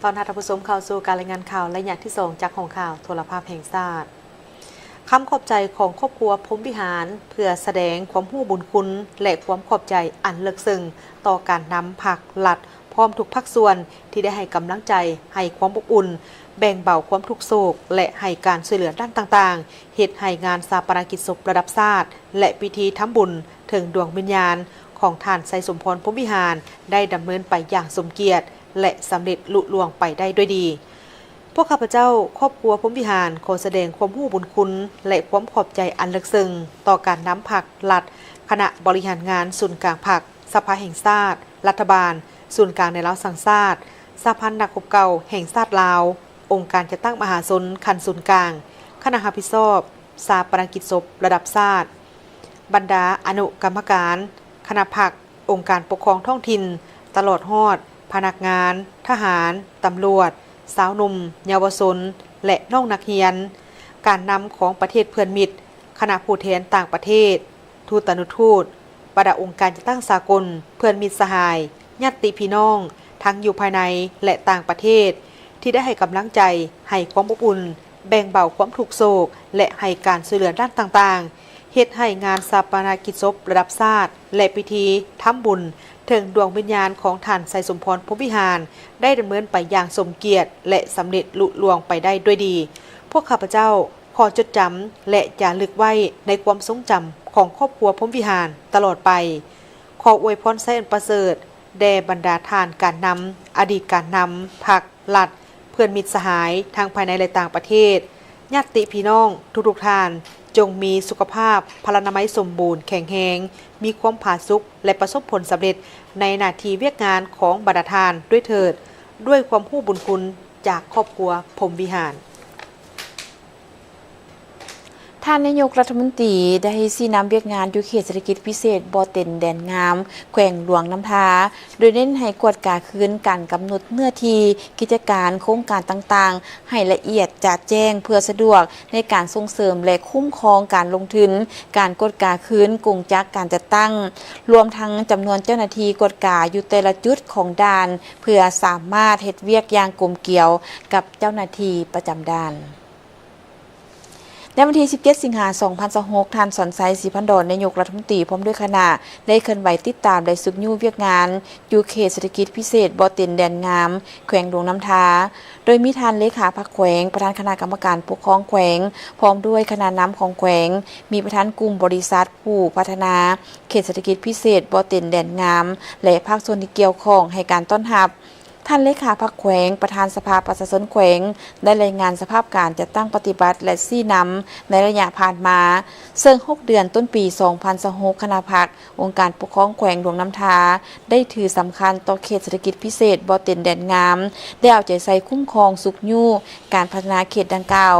ຕ້ອນຮັບທ່ານຜູ້ຊົມເຂົ້າສູ່ການລາຍງານຂ່າວໄລຍະທີສອງ ຈາກຫ້ອງຂ່າວໂທລະພາບແຫ່ງຊາດ. ຄຳຂອບໃຈຂອງຄອບຄົວພົມວິຫານ ເພື່ອສະແດງຄວາມຮູ້ບຸນຄຸນ ແລະ ຄວາມຂອບໃຈອັນເລິກເຊິ່ງຕໍ່ການນຳພັກລັດ ພ້ອມທຸກພາກສ່ວນທີ່ໄດ້ໃຫ້ກຳລັງໃຈ, ໃຫ້ຄວາມອົບອຸ່ນ, ແບ່ງເບົາຄວາມທຸກໂສກ ແລະ ໃຫ້ການຊ່ວຍເຫຼືອດ້ານຕ່າງໆ, ເຮັດໃຫ້ງານຊາປະນະກິດສົບລະດັບຊາດ ແລະ ພິທີທຳບຸນເຖິງດວງວິນຍານຂອງທ່ານ ໄຊສົມພອນ ພົມວິຫານ ໄດ້ດຳເນີນໄປຢ່າງສົມກຽດ ແລະ ສຳເລັດລຸລ່ວງໄປໄດ້ດ້ວຍດີ. ພວກຂ້າພະເຈົ້າ, ຄອບຄົວພົມວິຫານ ຂໍສະແດງຄວາມຮູ້ບຸນຄຸນ ແລະ ຄວາມຂອບໃຈອັນເລິກເຊິ່ງຕໍ່ການນຳພັກລັດ, ຄະນະບໍລິຫານງານສູນກາງພັກ, ສະພາແຫ່ງຊາດ, ລັດຖະບານ, ສູນກາງແນວລາວສ້າງຊາດ, ສະຫະພັນນັກຮົບເກົ່າແຫ່ງຊາດລາວ, ອົງການຈັດຕັ້ງມະຫາຊົນຂັ້ນສູນກາງ, ຄະນະຮັບຜິດຊອບຊາປະນະກິດສົບລະດັບຊາດ, ບັນດາອະນຸກຳມະການ, ຄະນະພັກ, ອົງການປົກຄອງທ້ອງຖິ່ນ, ຕະຫຼອດຮອດ ພະນັກງານ, ທະຫານ, ຕຳຫຼວດ, ຊາວໜຸ່ມ, ເຍົາວະຊົນ ແລະ ນ້ອງນັກຮຽນ, ການນຳຂອງປະເທດເພື່ອນມິດ, ຄະນະຜູ້ແທນຕ່າງປະເທດ, ທູຕານຸທູດ, ບັນດາອົງການຈັດຕັ້ງສາກົນ, ເພື່ອນມິດສະຫາຍ, ຍາດຕິພີ່ນ້ອງ ທັງຢູ່ພາຍໃນ ແລະ ຕ່າງປະເທດ ທີ່ໄດ້ໃຫ້ກຳລັງໃຈ, ໃຫ້ຄວາມອົບອຸ່ນ, ແບ່ງເບົາຄວາມທຸກໂສກ ແລະ ໃຫ້ການຊ່ວຍເຫຼືອດ້ານຕ່າງໆ, ເຮັດໃຫ້ງານຊາປະນະກິດສົບລະດັບຊາດ ແລະ ພິທີທຳບຸນເຖິງດວງວິນຍານຂອງທ່ານ ໄຊສົມພອນ ພົມວິຫານ ໄດ້ດຳເນີນໄປຢ່າງສົມກຽດ ແລະ ສຳເລັດລຸລ່ວງໄປໄດ້ດ້ວຍດີ. ພວກຂ້າພະເຈົ້າ ຂໍຈົດຈຳ ແລະ ຈາລຶກໄວ້ໃນຄວາມຊົງຈຳຂອງຄອບຄົວພົມວິຫານຕະຫຼອດໄປ. ຂໍອວຍພອນໄຊອັນປະເສີດແດ່ບັນດາທ່ານການນຳ, ອະດີດການນຳພັກ, ລັດ, ເພື່ອນມິດສະຫາຍ ທັງພາຍໃນ ແລະ ຕ່າງປະເທດ, ຍາດຕິພີ່ນ້ອງທຸກໆທ່ານ ຈົ່ງມີສຸຂະພາບພະລານາໄມສົມບູນແຂງແຮງ, ມີຄວາມຜາສຸກ ແລະ ປະສົບຜົນສຳເລັດໃນໜ້າທີ່ວຽກງານຂອງບັນດາທ່ານດ້ວຍເທີດ, ດ້ວຍຄວາມຮູ້ບຸນຄຸນຈາກຄອບຄົວພົມວິຫານ. ທ່ານນາຍົກລັດຖະມົນຕີໄດ້ຊີ້ນຳວຽກງານຢູ່ເຂດເສດຖະກິດພິເສດບໍ່ເຕັນແດນງາມ ແຂວງຫຼວງນ້ຳທາ, ໂດຍເນັ້ນໃຫ້ກວດກາຄືນການກຳນົດເນື້ອທີ່, ກິດຈະການ, ໂຄງການຕ່າງໆ ໃຫ້ລະອຽດຈະແຈ້ງ ເພື່ອສະດວກໃນການສົ່ງເສີມ ແລະ ຄຸ້ມຄອງການລົງທຶນ, ການກວດກາຄືນກົງຈັກການຈັດຕັ້ງ, ລວມທັງຈຳນວນເຈົ້າໜ້າທີ່ກວດກາຢູ່ແຕ່ລະຈຸດຂອງດ່ານ ເພື່ອສາມາດເຮັດວຽກຢ່າງກົມກຽວກັບເຈົ້າໜ້າທີ່ປະຈຳດ່ານ. ໃນວັນທີສິບເຈັດ ສິງຫາ ສອງພັນຊາວຫົກ, ທ່ານ ສອນໄຊ ສີພັນດອນ ນາຍົກລັດຖະມົນຕີ ພ້ອມດ້ວຍຄະນະ ໄດ້ເຄື່ອນໄຫວຕິດຕາມ ແລະ ຊຸກຍູ້ວຽກງານຢູ່ເຂດເສດຖະກິດພິເສດບໍ່ເຕັນແດນງາມ ແຂວງຫຼວງນ້ຳທາ, ໂດຍມີທ່ານເລຂາພັກແຂວງ, ປະທານຄະນະກຳມະການປົກຄອງແຂວງ ພ້ອມດ້ວຍຄະນະນຳຂອງແຂວງ, ມີປະທານກຸ່ມບໍລິສັດຜູ້ພັດທະນາເຂດເສດຖະກິດພິເສດບໍ່ເຕັນແດນງາມ ແລະ ພາກສ່ວນທີ່ກ່ຽວຂ້ອງໃຫ້ການຕ້ອນຮັບ. ທ່ານເລຂາພັກແຂວງ, ປະທານສະພາປະຊາຊົນແຂວງ ໄດ້ລາຍງານສະພາບການຈັດຕັ້ງປະຕິບັດ ແລະ ຊີ້ນຳໃນໄລຍະຜ່ານມາ, ເຊິ່ງຫົກເດືອນຕົ້ນປີສອງພັນຊາວຫົກ ຄະນະພັກອົງການປົກຄອງແຂວງຫຼວງນ້ຳທາ ໄດ້ຖືສຳຄັນຕໍ່ເຂດເສດຖະກິດພິເສດບໍ່ເຕັນແດນງາມ, ໄດ້ເອົາໃຈໃສ່ຄຸ້ມຄອງຊຸກຍູ້ການພັດທະນາເຂດດັ່ງກ່າວ,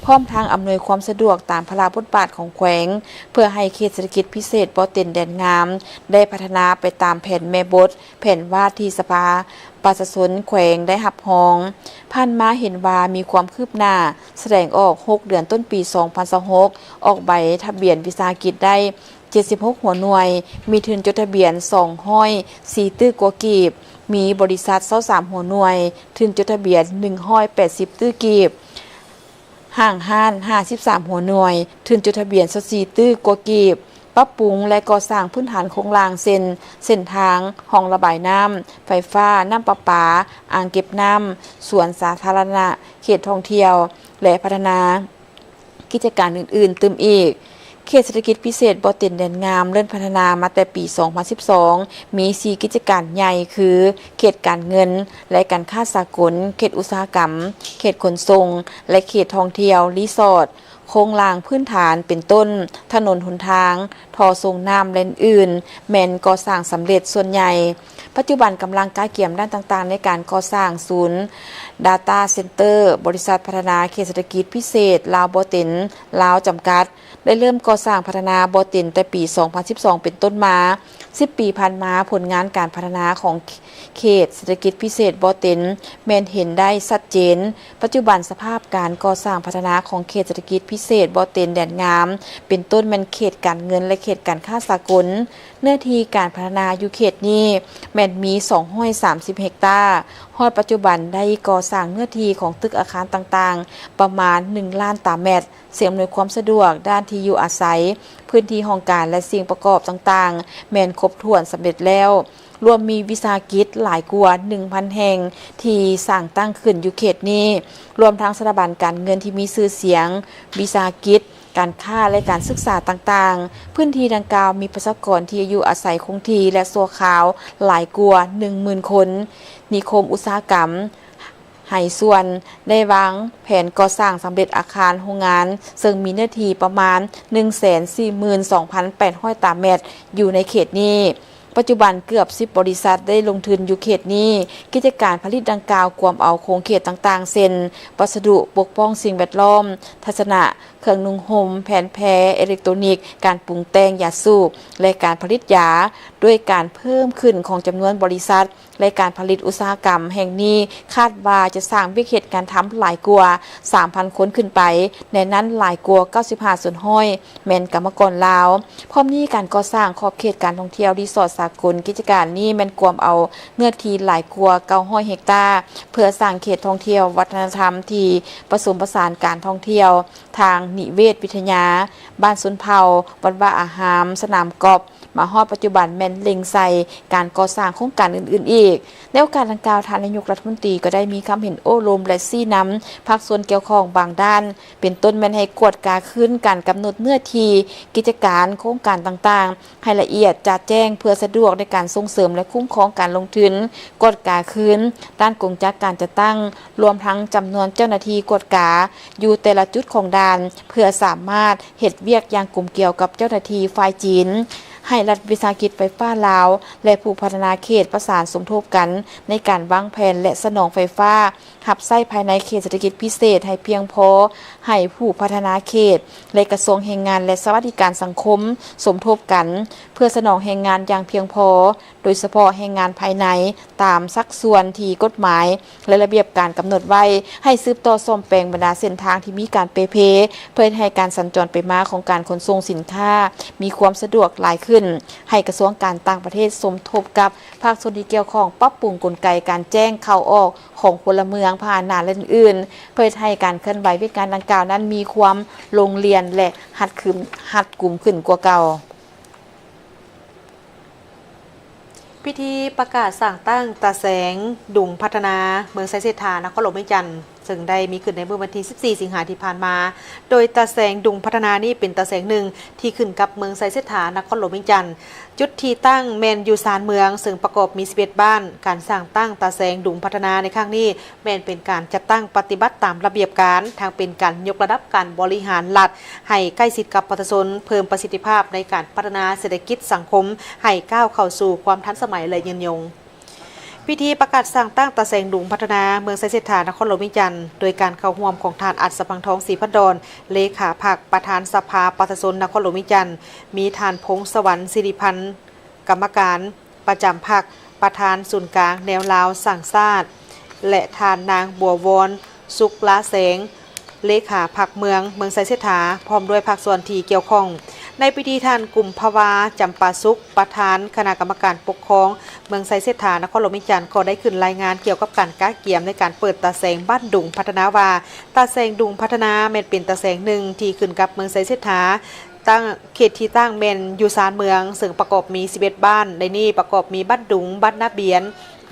ພ້ອມທັງອຳນວຍຄວາມສະດວກຕາມພາລະບົດບາດຂອງແຂວງ, ເພື່ອໃຫ້ເຂດເສດຖະກິດພິເສດບໍ່ເຕັນແດນງາມ ໄດ້ພັດທະນາໄປຕາມແຜນແມ່ບົດ, ແຜນວາດທີ່ສະພາປະຊາຊົນແຂວງໄດ້ຮັບຮອງ. ຜ່ານມາເຫັນວ່າມີຄວາມຄືບໜ້າ, ສະແດງອອກ ຫົກເດືອນຕົ້ນປີສອງພັນຊາວຫົກ ອອກໃບທະບຽນວິສາຫະກິດໄດ້ເຈັດສິບຫົກຫົວໜ່ວຍ, ມີທຶນຈົດທະບຽນສອງຮ້ອຍສີ່ຕື້ກວ່າກີບ, ມີບໍລິສັດຊາວສາມຫົວໜ່ວຍ, ທຶນຈົດທະບຽນໜຶ່ງຮ້ອຍແປດສິບຕື້ກີບ. ຫ້າງຮ້ານຫ້າສິບສາມຫົວໜ່ວຍ, ທຶນຈົດທະບຽນຊາວສີ່ຕື້ກວ່າກີບ, ປັບປຸງ ແລະ ກໍ່ສ້າງພື້ນຖານໂຄງລ່າງ ເຊັ່ນ ເສັ້ນທາງ, ຮ່ອງລະບາຍນ້ຳ, ໄຟຟ້າ, ນ້ຳປະປາ, ອ່າງເກັບນ້ຳ, ສວນສາທາລະນະ, ເຂດທ່ອງທ່ຽວ ແລະ ພັດທະນາກິດຈະການອື່ນໆຕື່ມອີກ. ເຂດເສດຖະກິດພິເສດບໍ່ເຕັນແດນງາມ ເລີ່ມພັດທະນາມາແຕ່ປີສອງພັນສິບສອງ ມີສີ່ກິດຈະການໃຫຍ່ຄື ເຂດການເງິນ ແລະ ການຄ້າສາກົນ, ເຂດອຸດສາຫະກຳ, ເຂດຂົນສົ່ງ ແລະ ເຂດທ່ອງທ່ຽວ, ຣີສອດ, ໂຄງລ່າງພື້ນຖານ ເປັນຕົ້ນ ຖະໜົນຫົນທາງ, ທໍ່ສົ່ງນ້ຳ ແລະ ອື່ນໆ ແມ່ນກໍ່ສ້າງສຳເລັດສ່ວນໃຫຍ່. ປັດຈຸບັນກຳລັງກະກຽມດ້ານຕ່າງໆໃນການກໍ່ສ້າງສູນ Data Center ບໍລິສັດພັດທະນາເຂດເສດຖະກິດພິເສດລາວບໍ່ເຕັນ ລາວ ຈຳກັດ ໄດ້ເລີ່ມກໍ່ສ້າງພັດທະນາບໍ່ເຕັນແຕ່ປີສອງພັນສິບສອງເປັນຕົ້ນມາ. ສິບປີຜ່ານມາ, ຜົນງານການພັດທະນາຂອງເຂດເສດຖະກິດພິເສດບໍ່ເຕັນແມ່ນເຫັນໄດ້ຊັດເຈນ. ປັດຈຸບັນສະພາບການກໍ່ສ້າງພັດທະນາຂອງເຂດເສດຖະກິດພິເສດບໍ່ເຕັນແດນງາມ ເປັນຕົ້ນແມ່ນເຂດການເງິນ ແລະ ເຂດການຄ້າສາກົນ. ເນື້ອທີ່ການພັດທະນາຢູ່ເຂດນີ້ແມ່ນມີສອງຮ້ອຍສາມສິບເຮັກຕາ. ຮອດປັດຈຸບັນໄດ້ກໍ່ສ້າງເນື້ອທີ່ຂອງຕຶກອາຄານຕ່າງໆປະມານໜຶ່ງລ້ານຕາແມັດ. ສິ່ງອຳນວຍຄວາມສະດວກດ້ານທີ່ຢູ່ອາໄສ, ພື້ນທີ່ຫ້ອງການ ແລະ ສິ່ງປະກອບຕ່າງໆ ແມ່ນຄົບຖ້ວນສຳເລັດແລ້ວ. ລວມມີວິສາຫະກິດຫຼາຍກວ່າໜຶ່ງພັນແຫ່ງທີ່ສ້າງຕັ້ງຂຶ້ນຢູ່ເຂດນີ້, ລວມທັງສະຖາບັນການເງິນທີ່ມີຊື່ສຽງ, ວິສາຫະກິດ, ການຄ້າ ແລະ ການສຶກສາຕ່າງໆ. ພື້ນທີ່ດັ່ງກ່າວມີປະຊາກອນທີ່ຢູ່ອາໄສຄົງທີ່ ແລະ ຊົ່ວຄາວຫຼາຍກວ່າໜຶ່ງໝື່ນຄົນ. ນິຄົມອຸດສາຫະກຳ ໃຫ້ສ່ວນໄດ້ວາງແຜນກໍ່ສ້າງສຳເລັດອາຄານໂຮງງານ, ເຊິ່ງມີເນື້ອທີ່ປະມານໜຶ່ງແສນສີ່ໝື່ນສອງພັນແປດຮ້ອຍຕາແມັດ ຢູ່ໃນເຂດນີ້. ປັດຈຸບັນເກືອບສິບບໍລິສັດໄດ້ລົງທຶນຢູ່ເຂດນີ້. ກິດຈະການຜະລິດດັ່ງກ່າວກວມເອົາຂົງເຂດຕ່າງໆ ເຊັ່ນ ວັດສະດຸປົກປ້ອງສິ່ງແວດລ້ອມ, ທັດສະນະ, ເຄື່ອງນຸ່ງຫົ່ມ, ແຜ່ນແພ, ເອເລັກໂຕນິກ, ການປຸງແຕ່ງ, ຢາສູບ ແລະ ການຜະລິດຢາ, ດ້ວຍການເພີ່ມຂຶ້ນຂອງຈຳນວນບໍລິສັດ ແລະ ການຜະລິດອຸດສາຫະກຳແຫ່ງນີ້ ຄາດວ່າຈະສ້າງວຽກເຮັດງານທຳຫຼາຍກວ່າ ສາມພັນຄົນຂຶ້ນໄປ, ໃນນັ້ນຫຼາຍກວ່າ ເກົ້າສິບຫ້າສ່ວນຮ້ອຍ ແມ່ນກຳມະກອນລາວ. ພ້ອມນີ້ ການກໍ່ສ້າງຂອບເຂດການທ່ອງທ່ຽວຣີສອດສາກົນກິດຈະການນີ້ ແມ່ນກວມເອົາເນື້ອທີ່ຫຼາຍກວ່າ ເກົ້າຮ້ອຍເຮັກຕາ ເພື່ອສ້າງເຂດທ່ອງທ່ຽວວັດທະນະທຳທີ່ປະສົມປະສານການທ່ອງທ່ຽວທາງນິເວດວິທະຍາ, ບ້ານຊົນເຜົ່າ, ວັດວາອາຮາມ, ສະໜາມກອບ, ມາຮອດປັດຈຸບັນແມ່ນເລັງໃສ່ການກໍ່ສ້າງໂຄງການອື່ນໆອີກ. ໃນໂອກາດດັ່ງກ່າວ, ທ່ານນາຍົກລັດຖະມົນຕີກໍໄດ້ມີຄຳເຫັນໂອ້ລົມ ແລະ ຊີ້ນຳພາກສ່ວນກ່ຽວຂ້ອງບາງດ້ານ, ເປັນຕົ້ນແມ່ນໃຫ້ກວດກາຄືນການກຳນົດເນື້ອທີ່ກິດຈະການໂຄງການຕ່າງໆໃຫ້ລະອຽດຈະແຈ້ງ ເພື່ອສະດວກໃນການສົ່ງເສີມ ແລະ ຄຸ້ມຄອງການລົງທຶນ, ກວດກາຄືນດ້ານກົງຈັກການຈັດຕັ້ງ, ລວມທັງຈຳນວນເຈົ້າໜ້າທີ່ກວດກາຢູ່ແຕ່ລະຈຸດຂອງດ່ານ ເພື່ອສາມາດ ເຮັດວຽກຢ່າງກົມກຽວກັບເຈົ້າໜ້າທີ່ຝ່າຍຈີນ, ໃຫ້ລັດວິສາຫະກິດໄຟຟ້າລາວ ແລະ ຜູ້ພັດທະນາເຂດປະສານສົມທົບກັນໃນການວາງແຜນ ແລະ ສະໜອງໄຟຟ້າຮັບໃຊ້ພາຍໃນເຂດເສດຖະກິດພິເສດໃຫ້ພຽງພໍ, ໃຫ້ຜູ້ພັດທະນາເຂດ ແລະ ກະຊວງແຮງງານ ແລະ ສະຫວັດດີການສັງຄົມສົມທົບກັນ ເພື່ອສະໜອງແຮງງານຢ່າງພຽງພໍ, ໂດຍສະເພາະແຮງງານພາຍໃນ ຕາມສັດສ່ວນທີ່ກົດໝາຍ ແລະ ລະບຽບການກຳນົດໄວ້, ໃຫ້ສືບຕໍ່ສ້ອມແປງບັນດາເສັ້ນທາງທີ່ມີການເປ່ເພ ເພື່ອເຮັດໃຫ້ການສັນຈອນໄປມາຂອງການຂົນສົ່ງສິນຄ້າມີຄວາມສະດວກຫຼາຍຂຶ້ນ, ໃຫ້ກະຊວງການຕ່າງປະເທດສົມທົບກັບພາກສ່ວນທີ່ກ່ຽວຂ້ອງ ປັບປຸງກົນໄກການແຈ້ງເຂົ້າອອກຂອງພົນລະເມືອງ, ພາຫະນະ ແລະ ອື່ນໆ ເພື່ອເຮັດໃຫ້ການເຄື່ອນໄຫວວຽກງານດັ່ງກ່າວນັ້ນມີຄວາມລົງລຽນ ແລະ ຮັດຂຶມ ຮັດກຸມຂຶ້ນກວ່າເກົ່າ. ພິທີປະກາດສ້າງຕັ້ງຕາແສງດຸງພັດທະນາ ເມືອງໄຊເສດຖາ ນະຄອນຫຼວງວຽງຈັນ ເຊິ່ງໄດ້ມີຂຶ້ນໃນມື້ວັນທີສິບສີ່ ສິງຫາທີ່ຜ່ານມາ, ໂດຍຕາແສງດຸງພັດທະນານີ້ເປັນຕາແສງໜຶ່ງທີ່ຂຶ້ນກັບເມືອງໄຊເສດຖາ ນະຄອນຫຼວງວຽງຈັນ. ຈຸດທີ່ຕັ້ງແມ່ນຢູ່ຊານເມືອງ ເຊິ່ງປະກອບມີສິບເອັດບ້ານ. ການສ້າງຕັ້ງຕາແສງດຸງພັດທະນາໃນຄັ້ງນີ້ ແມ່ນເປັນການຈັດຕັ້ງປະຕິບັດຕາມລະບຽບການ, ທັງເປັນການຍົກລະດັບການບໍລິຫານລັດໃຫ້ໃກ້ຊິດກັບປະຊາຊົນ, ເພີ່ມປະສິດທິພາບໃນການພັດທະນາເສດຖະກິດສັງຄົມໃຫ້ກ້າວເຂົ້າສູ່ຄວາມທັນສະໄໝ ແລະ ຍືນຍົງ. ພິທີປະກາດສ້າງຕັ້ງຕາແສງດຸງພັດທະນາ ເມືອງໄຊເສດຖາ ນະຄອນຫຼວງວຽງຈັນ ໂດຍການເຂົ້າຮ່ວມຂອງທ່ານ ອັດສະພັງທອງ ສີພັນດອນ ເລຂາພັກ, ປະທານສະພາປະຊາຊົນນະຄອນຫຼວງວຽງຈັນ, ມີທ່ານ ພົງສະຫວັນ ສິລິພັນ ກຳມະການປະຈຳພັກ, ປະທານສູນກາງແນວລາວສ້າງຊາດ ແລະ ທ່ານນາງ ບົວວອນ ສຸກລາແສງ ເລຂາພັກເມືອງ ເມືອງໄຊເສດຖາ ພ້ອມດ້ວຍພາກສ່ວນທີ່ກ່ຽວຂ້ອງ. ໃນພິທີ ທ່ານ ກຸມພະວາ ຈຳປາສຸກ ປະທານຄະນະກຳມະການປົກຄອງເມືອງໄຊເສດຖາ ນະຄອນຫຼວງວຽງຈັນ ກໍໄດ້ຂຶ້ນລາຍງານກ່ຽວກັບການກະກຽມໃນການເປີດຕາແສງບ້ານດຸງພັດທະນາວ່າ ຕາແສງດຸງພັດທະນາແມ່ນເປັນຕາແສງໜຶ່ງທີ່ຂຶ້ນກັບເມືອງໄຊເສດຖາ, ຕັ້ງ ເຂດທີ່ຕັ້ງແມ່ນຢູ່ຊານເມືອງ ເຊິ່ງປະກອບມີສິບເອັດບ້ານ, ໃນນີ້ປະກອບມີບ້ານດຸງ, ບ້ານນາບຽນ,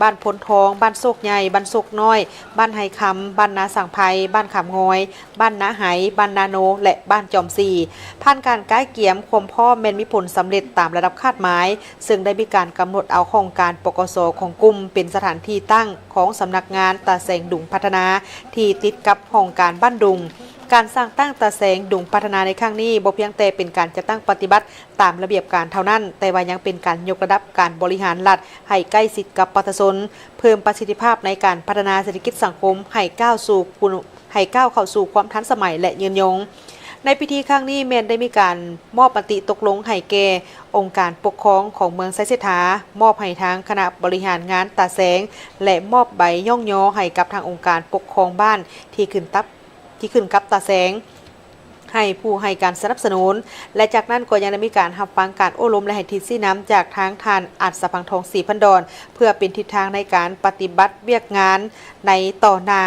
ບ້ານໂພນທອງ, ບ້ານໂຊກໃຫຍ່, ບ້ານໂຊກນ້ອຍ, ບ້ານໄຮຄຳ, ບ້ານນາສັງໄພ, ບ້ານຂາມງອຍ, ບ້ານນາໄຮ, ບ້ານນາໂນ ແລະ ບ້ານຈອມສີ່. ຜ່ານການກະກຽມຄວາມພ້ອມແມ່ນມີຜົນສຳເລັດຕາມລະດັບຄາດໝາຍ, ເຊິ່ງໄດ້ມີການກຳນົດເອົາຫ້ອງການ ປກສ ຂອງກຸ່ມເປັນສະຖານທີ່ຕັ້ງຂອງສຳນັກງານຕາແສງດຸງພັດທະນາ ທີ່ຕິດກັບຫ້ອງການບ້ານດຸງ. ການສ້າງຕັ້ງຕາແສງດຸງພັດທະນາໃນຄັ້ງນີ້ ບໍ່ພຽງແຕ່ເປັນການຈັດຕັ້ງປະຕິບັດຕາມລະບຽບການເທົ່ານັ້ນ, ແຕ່ວ່າຍັງເປັນການຍົກລະດັບການບໍລິຫານລັດໃຫ້ໃກ້ຊິດກັບປະຊາຊົນ, ເພີ່ມປະສິດທິພາບໃນການພັດທະນາເສດຖະກິດສັງຄົມໃຫ້ກ້າວສູ່ຄຸນ ໃຫ້ກ້າວເຂົ້າສູ່ຄວາມທັນສະໄໝ ແລະ ຍືນຍົງ. ໃນພິທີຄັ້ງນີ້ແມ່ນໄດ້ມີການມອບມະຕິຕົກລົງໃຫ້ແກ່ອົງການປົກຄອງຂອງເມືອງໄຊເສດຖາ, ມອບໃຫ້ທາງຄະນະບໍລິຫານງານຕາແສງ ແລະ ມອບໃບຍ້ອງຍໍໃຫ້ກັບທາງອົງການປົກຄອງບ້ານທີ່ຂຶ້ນຕັບ ທີ່ຂຶ້ນກັບຕາແສງ ໃຫ້ຜູ້ໃຫ້ການສະໜັບສະໜູນ ແລະ ຈາກນັ້ນກໍຍັງໄດ້ມີການຮັບຟັງການໂອ້ລົມ ແລະ ໃຫ້ທິດຊີ້ນຳຈາກທາງທ່ານ ອັດສະພັງທອງ ສີພັນດອນ ເພື່ອເປັນທິດທາງໃນການປະຕິບັດວຽກງານໃນຕໍ່ໜ້າ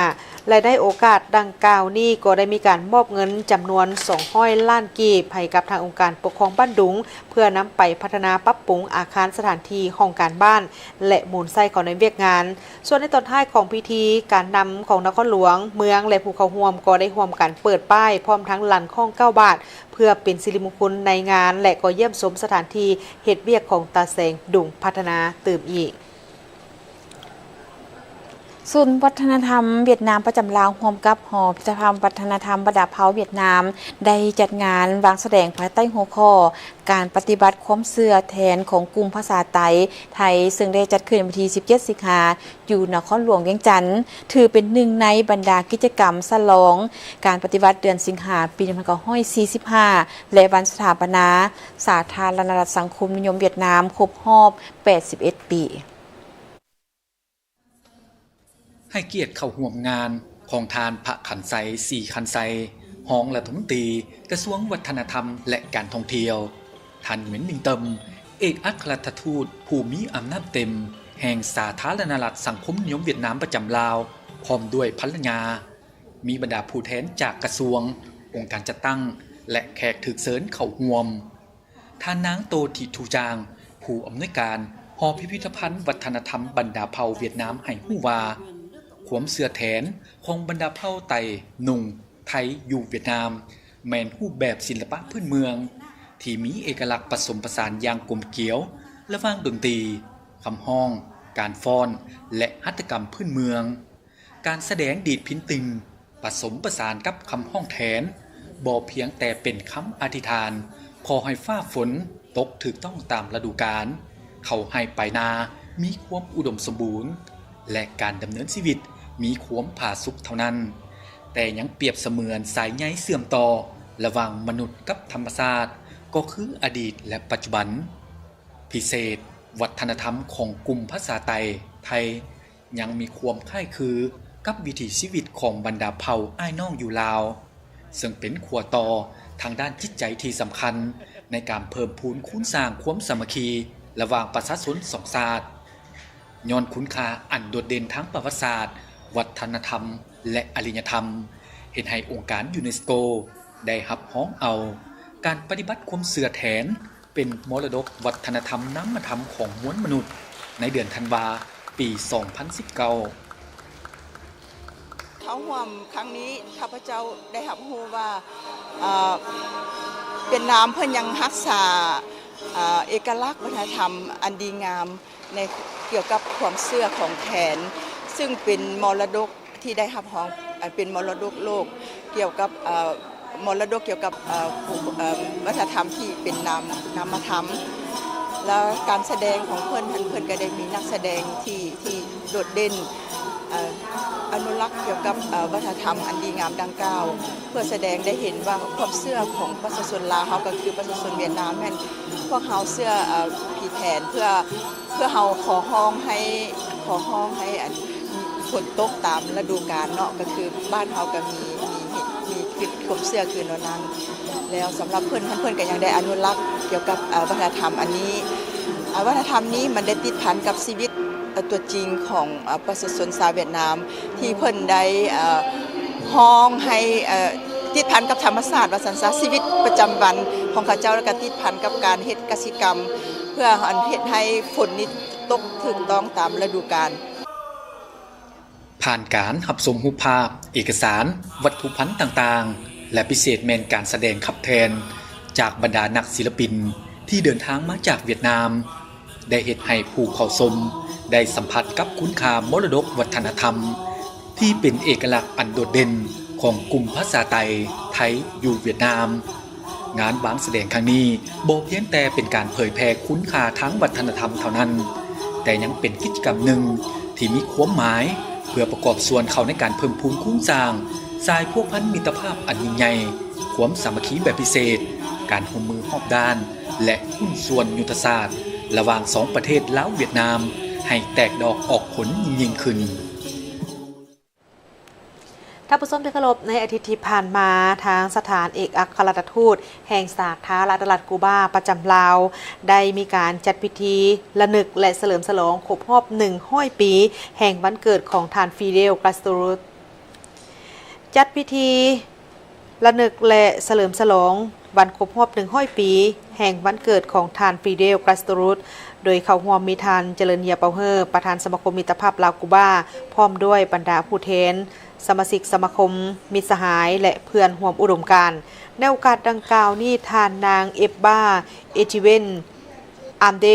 ແລະ ໃນໂອກາດດັ່ງກ່າວນີ້ກໍໄດ້ມີການມອບເງິນຈຳນວນສອງຮ້ອຍລ້ານກີບໃຫ້ກັບທາງອົງການປົກຄອງບ້ານດຸງ ເພື່ອນຳໄປພັດທະນາປັບປຸງອາຄານສະຖານທີ່ຫ້ອງການບ້ານ ແລະ ໝູນໃຊ້ເຂົ້າໃນວຽກງານ. ສ່ວນໃນຕອນທ້າຍຂອງພິທີ, ການນຳຂອງນະຄອນຫຼວງ, ເມືອງ ແລະ ຜູ້ເຂົ້າຮ່ວມກໍໄດ້ຮ່ວມກັນເປີດປ້າຍ ພ້ອມທັງລັ່ນຄ້ອງເກົ້າບາດ ເພື່ອເປັນສິລິມຸງຄຸນໃນງານ ແລະ ກໍຢ້ຽມຊົມສະຖານທີ່ເຮັດວຽກຂອງຕາແສງດຸງພັດທະນາຕື່ມອີກ. ສູນວັດທະນະທຳຫວຽດນາມປະຈຳລາວ ຮ່ວມກັບຫໍພິພິທະພັນວັດທະນະທຳບັນດາເຜົ່າຫວຽດນາມ ໄດ້ຈັດງານວາງສະແດງພາຍໃຕ້ຫົວຂໍ້ ການປະຕິບັດຄວາມເຊື່ອແທນຂອງກຸ່ມພາສາໄຕ ໄທ ເຊິ່ງໄດ້ຈັດຂຶ້ນໃນວັນທີສິບເຈັດ ສິງຫາ ຢູ່ນະຄອນຫຼວງວຽງຈັນ, ຖືເປັນໜຶ່ງໃນບັນດາກິດຈະກຳສະຫຼອງການປະຕິວັດເດືອນສິງຫາ ປີໜຶ່ງພັນເກົ້າຮ້ອຍສີ່ສິບຫ້າ ແລະ ວັນສະຖາປະນາສາທາລະນະລັດສັງຄົມນິຍົມຫວຽດນາມຄົບຮອບແປດສິບເອັດປີ. ໃຫ້ກຽດເຂົ້າຮ່ວມງານຂອງທ່ານ ພະຂັນໄຊ ສີຂັນໄຊ ຮອງລັດຖະມົນຕີກະຊວງວັດທະນະທຳ ແລະ ການທ່ອງທ່ຽວ, ທ່ານ ເຫວີນ ມິງເຕີມ ເອກອັກຄະລັດຖະທູດຜູ້ມີອຳນາດເຕັມແຫ່ງສາທາລະນະລັດສັງຄົມນິຍົມຫວຽດນາມປະຈຳລາວ ພ້ອມດ້ວຍພັນລະຍາ, ມີບັນດາຜູ້ແທນຈາກກະຊວງ, ອົງການຈັດຕັ້ງ ແລະ ແຂກຖືກເຊີນເຂົ້າຮ່ວມ. ທ່ານນາງ ໂຕທິ ທູຈາງ ຜູ້ອຳນວຍການຫໍພິພິທະພັນວັດທະນະທຳບັນດາເຜົ່າຫວຽດນາມ ໃຫ້ຮູ້ວ່າ ຄວາມເຊື່ອແຖນຂອງບັນດາເຜົ່າໄຕ, ນຸ່ງ, ໄທຢູ່ຫວຽດນາມ ແມ່ນຮູບແບບສິລະປະພື້ນເມືອງ ທີ່ມີເອກະລັກປະສົມປະສານຢ່າງກົມກຽວລະຫວ່າງດົນຕີ, ຄຳຮ້ອງ, ການຟ້ອນ ແລະ ຫັດຖະກຳພື້ນເມືອງ. ການສະແດງດີດພິນຕິ່ງປະສົມປະສານກັບຄຳຮ້ອງແທນ ບໍ່ພຽງແຕ່ເປັນຄຳອະທິຖານຂໍໃຫ້ຟ້າຝົນຕົກຖືກຕ້ອງຕາມລະດູການ, ເຂົ້າໄຮ່ປາຍນາມີຄວາມອຸດົມສົມບູນ ແລະ ການດຳເນີນຊີວິດມີຄວາມຜາສຸກເທົ່ານັ້ນ, ແຕ່ຍັງປຽບສະເໝືອນສາຍໃຍເຊື່ອມຕໍ່ລະຫວ່າງມະນຸດກັບທຳມະຊາດ ກໍຄືອະດີດ ແລະ ປັດຈຸບັນ. ພິເສດ, ວັດທະນະທຳຂອງກຸ່ມພາສາໄຕ, ໄທ ຍັງມີຄວາມຄ້າຍຄືກັບວິຖີຊີວິດຂອງບັນດາເຜົ່າອ້າຍນ້ອງຢູ່ລາວ, ເຊິ່ງເປັນຂົວຕໍ່ທາງດ້ານຈິດໃຈທີ່ສຳຄັນໃນການເພີ່ມພູນຄູນສ້າງຄວາມສາມັກຄີລະຫວ່າງປະຊາຊົນສອງຊາດ. ຍ້ອນຄຸນຄ່າອັນໂດດເດັ່ນທາງປະຫວັດສາດ, ວັດທະນະທຳ ແລະ ອາລິຍະທຳ, ເຮັດໃຫ້ອົງການຢູເນສໂກໄດ້ຮັບຮອງເອົາການປະຕິບັດຄວາມເຊື່ອແຖນ ເປັນມໍລະດົກວັດທະນະທຳນາມະທຳຂອງມວນມະນຸດ ໃນເດືອນທັນວາ ປີສອງພັນສິບເກົ້າ. ເຂົ້າຮ່ວມຄັ້ງນີ້ ຂ້າພະເຈົ້າໄດ້ຮັບຮູ້ວ່າ ເອີ ຫວຽດນາມເພິ່ນຍັງຮັກສາ ເອີ ເອກະລັກວັດທະນະທຳອັນດີງາມ ໃນ ກ່ຽວກັບຄວາມເຊື່ອຂອງແຖນ ຊຶ່ງເປັນມໍລະດົກ ທີ່ໄດ້ຮັບຮອງ ເປັນມໍລະດົກໂລກ ກ່ຽວກັບ ເອີ ມໍລະດົກກ່ຽວກັບ ເອີ ວັດທະນະທຳທີ່ເປັນນາມ ນາມະທຳ ແລ້ວການສະແດງຂອງເພິ່ນຫັ້ນ ເພິ່ນກໍໄດ້ມີນັກສະແດງທີ່ ທີ່ໂດດເດັ່ນ ເອີ ອະນຸລັກກ່ຽວກັບ ເອີ ວັດທະນະທຳອັນດີງາມດັ່ງກ່າວ ເພື່ອສະແດງໄດ້ເຫັນວ່າຄວາມເຊື່ອຂອງປະຊາຊົນລາວເຮົາ ກໍຄືປະຊາຊົນຫວຽດນາມແມ່ນ ພວກເຮົາເຊື່ອ ເອີ ຜີແຖນ ເພື່ອ ເພື່ອເຮົາຂໍຮ້ອງໃຫ້ ຂໍຮ້ອງໃຫ້ອັນ ຝົນຕົກຕາມລະດູການເນາະ ກໍຄືບ້ານເຮົາກໍມີ ມີ ມີຄວາມເຊື່ອຄືແນວນັ້ນ. ແລ້ວສຳລັບເພິ່ນຫັ້ນ ເພິ່ນກໍຍັງໄດ້ອະນຸລັກກ່ຽວກັບ ເອີ ວັດທະນະທຳອັນນີ້ ເອີ ວັດທະນະທຳນີ້ມັນໄດ້ຕິດພັນກັບຊີວິດ ເອີ ຕົວຈິງຂອງ ເອີ ປະຊາຊົນຊາວຫວຽດນາມ ທີ່ເພິ່ນໄດ້ ເອີ ຮ້ອງໃຫ້ ເອີ ຕິດພັນກັບທຳມະຊາດວ່າຊັ້ນຊະ ຊີວິດປະຈຳວັນຂອງເຂົາເຈົ້າ ແລ້ວກໍຕິດພັນກັບການເຮັດກະສິກຳ ເພື່ອອັນເຮັດໃຫ້ຝົນນີ້ຕົກຖືກຕ້ອງຕາມລະດູການ. ຜ່ານການຮັບຊົມຮູບພາບ, ເອກະສານ, ວັດຖຸພັນຕ່າງໆ ແລະ ພິເສດແມ່ນການສະແດງຂັບແທນຈາກບັນດານັກສິລະປິນທີ່ເດີນທາງມາຈາກຫວຽດນາມ ໄດ້ເຮັດໃຫ້ຜູ້ເຂົ້າຊົມໄດ້ສຳຜັດກັບຄຸນຄ່າມໍລະດົກວັດທະນະທຳ ທີ່ເປັນເອກະລັກອັນໂດດເດັ່ນຂອງກຸ່ມພາສາໄຕ, ໄທ ຢູ່ຫວຽດນາມ. ງານວາງສະແດງຄັ້ງນີ້ບໍ່ພຽງແຕ່ເປັນການເຜີຍແຜ່ຄຸນຄ່າທາງວັດທະນະທຳເທົ່ານັ້ນ, ແຕ່ຍັງເປັນກິດຈະກຳໜຶ່ງທີ່ມີຄວາມໝາຍເພື່ອປະກອບສ່ວນເຂົ້າໃນການເພີ່ມພູນຄູນສ້າງສາຍພົວພັນມິດຕະພາບອັນຍິ່ງໃຫຍ່, ຄວາມສາມັກຄີແບບພິເສດ, ການຮ່ວມມືຮອບດ້ານ ແລະ ຫຸ້ນສ່ວນຍຸດທະສາດລະຫວ່າງສອງປະເທດລາວ-ຫວຽດນາມ ໃຫ້ແຕກດອກອອກຜົນຍິ່ງໆຂຶ້ນ. ທ່ານຜູ້ຊົມທີ່ເຄົາລົບ, ໃນອາທິດທີ່ຜ່ານມາ, ທາງສະຖານເອກອັກຄະລັດຖະທູດແຫ່ງສາທາລະນະລັດກູບາປະຈຳລາວ ໄດ້ມີການຈັດພິທີລະນຶກ ແລະ ສະເຫຼີມສະຫຼອງຄົບຮອບໜຶ່ງຮ້ອຍປີແຫ່ງວັນເກີດຂອງທ່ານ ຟີເດວ ກາສໂຕຣຸດ. ຈັດພິທີລະນຶກ ແລະ ສະເຫຼີມສະຫຼອງວັນຄົບຮອບໜຶ່ງຮ້ອຍປີແຫ່ງວັນເກີດຂອງທ່ານ ຟີເດວ ກາສໂຕຣຸດ ໂດຍເຂົ້າຮ່ວມມີທ່ານ ຈະເລີນ ເຢຍເປົາເຮີ ປະທານສະມາຄົມມິດຕະພາບລາວ-ກູບາ ພ້ອມດ້ວຍບັນດາຜູ້ແທນສະມາຊິກສະມາຄົມ, ມິດສະຫາຍ ແລະ ເພື່ອນຮ່ວມອຸດົມການ. ໃນໂອກາດດັ່ງກ່າວນີ້, ທ່ານນາງ ເອບບາ ເອຈິເວັນ ອາມເດ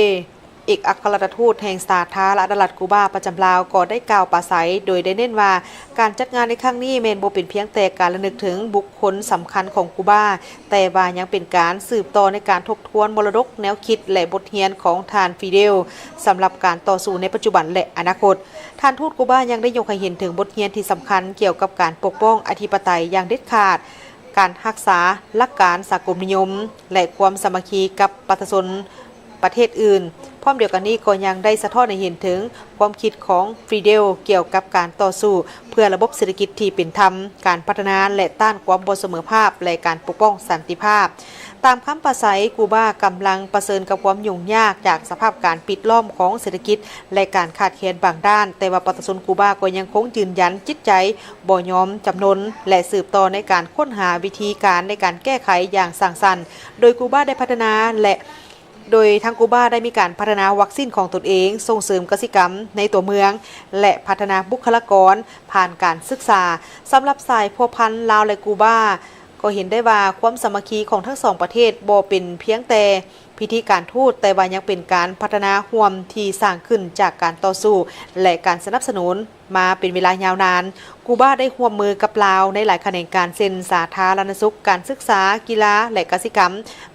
ເອກອັກຄະລັດຖະທູດແຫ່ງສາທາລະນະລັດກູບາປະຈຳລາວ ກໍໄດ້ກ່າວປາໄສ ໂດຍໄດ້ເນັ້ນວ່າ ການຈັດງານໃນຄັ້ງນີ້ແມ່ນບໍ່ເປັນພຽງແຕ່ການລະນຶກເຖິງບຸກຄົນສຳຄັນຂອງກູບາ, ແຕ່ວ່າຍັງເປັນການສືບຕໍ່ໃນການທົບທວນມໍລະດົກແນວຄິດ ແລະ ບົດຮຽນຂອງທ່ານ ຟີເດວ ສຳລັບການຕໍ່ສູ້ໃນປັດຈຸບັນ ແລະ ອະນາຄົດ. ທ່ານທູດກູບາຍັງໄດ້ຍົກໃຫ້ເຫັນເຖິງບົດຮຽນທີ່ສຳຄັນກ່ຽວກັບການປົກປ້ອງອະທິປະໄຕຢ່າງເດັດຂາດ, ການຮັກສາຫຼັກການສາກົນນິຍົມ ແລະ ຄວາມສາມັກຄີກັບປະຊາຊົນປະເທດອື່ນ, ພ້ອມດຽວກັນນີ້ກໍຍັງໄດ້ສະທ້ອນໃຫ້ເຫັນເຖິງຄວາມຄິດຂອງຟຣີເດລກ່ຽວກັບການຕໍ່ສູ້ເພື່ອລະບົບເສດຖະກິດທີ່ເປັນທຳ, ການພັດທະນາ ແລະ ຕ້ານຄວາມບໍ່ສະເໝີພາບ ແລະ ການປົກປ້ອງສັນຕິພາບ. ຕາມຄຳປາໄສ, ກູບາກຳລັງປະເຊີນກັບຄວາມຫຍຸ້ງຍາກຈາກສະພາບການປິດລ້ອມຂອງເສດຖະກິດ ແລະ ການຂາດແຄນບາງດ້ານ, ແຕ່ວ່າປະຊາຊົນກູບາກໍຍັງຄົງຢືນຢັນຈິດໃຈບໍ່ຍອມຈຳນົນ ແລະ ສືບຕໍ່ໃນການຄົ້ນຫາວິທີການໃນການແກ້ໄຂຢ່າງສ້າງສັນ, ໂດຍກູບາໄດ້ພັດທະນາ ແລະ ໂດຍທາງກູບາໄດ້ມີການພັດທະນາວັກຊິນຂອງຕົນເອງ, ສົ່ງເສີມກະສິກຳໃນຕົວເມືອງ ແລະ ພັດທະນາບຸກຄະລາກອນຜ່ານການສຶກສາ. ສຳລັບສາຍພົວພັນລາວ ແລະ ກູບາ ກໍເຫັນໄດ້ວ່າຄວາມສາມັກຄີຂອງທັງສອງປະເທດບໍ່ເປັນພຽງແຕ່ພິທີການທູດ, ແຕ່ວ່າຍັງເປັນການພັດທະນາຮ່ວມທີ່ສ້າງຂຶ້ນຈາກການຕໍ່ສູ້ ແລະ ການສະໜັບສະໜູນ ມາເປັນເວລາຍາວນານ. ກູບາໄດ້ຮ່ວມມືກັບລາວໃນຫຼາຍຂະແໜງການ ເຊັ່ນ ສາທາລະນະສຸກ, ການສຶກສາ, ກິລາ ແລະ ກະສິກຳ.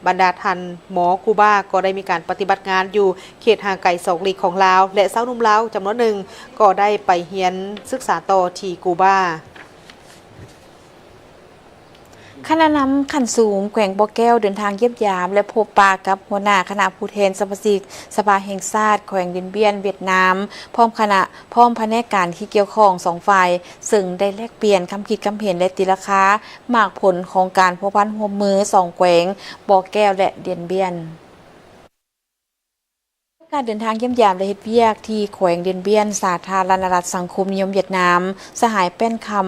ບັນດາທ່ານໝໍກູບາກໍໄດ້ມີການປະຕິບັດງານຢູ່ເຂດຫ່າງໄກສອກຫຼີກຂອງລາວ ແລະ ຊາວໜຸ່ມລາວຈຳນວນໜຶ່ງກໍໄດ້ໄປຮຽນສຶກສາຕໍ່ທີ່ກູບາ. ຄະນະນຳຂັ້ນສູງແຂວງບໍ່ແກ້ວເດີນທາງຢ້ຽມຢາມ ແລະ ພົບປະກັບຫົວໜ້າຄະນະຜູ້ແທນສະມາຊິກສະພາແຫ່ງຊາດແຂວງດຽນບຽນ ຫວຽດນາມ ພ້ອມຄະນະ ພ້ອມພະແນກການທີ່ກ່ຽວຂ້ອງສອງຝ່າຍ, ເຊິ່ງໄດ້ແລກປ່ຽນຄຳຄິດຄຳເຫັນ ແລະ ຕີລາຄາໝາກຜົນຂອງການພົວພັນຮ່ວມມືສອງແຂວງ ບໍ່ແກ້ວ ແລະ ດຽນບຽນ. ການເດີນທາງຢ້ຽມຢາມ ແລະ ເຮັດວຽກທີ່ແຂວງດຽນບຽນ ສາທາລະນະລັດສັງຄົມນິຍົມຫວຽດນາມ, ສະຫາຍ ແປ້ນຄຳ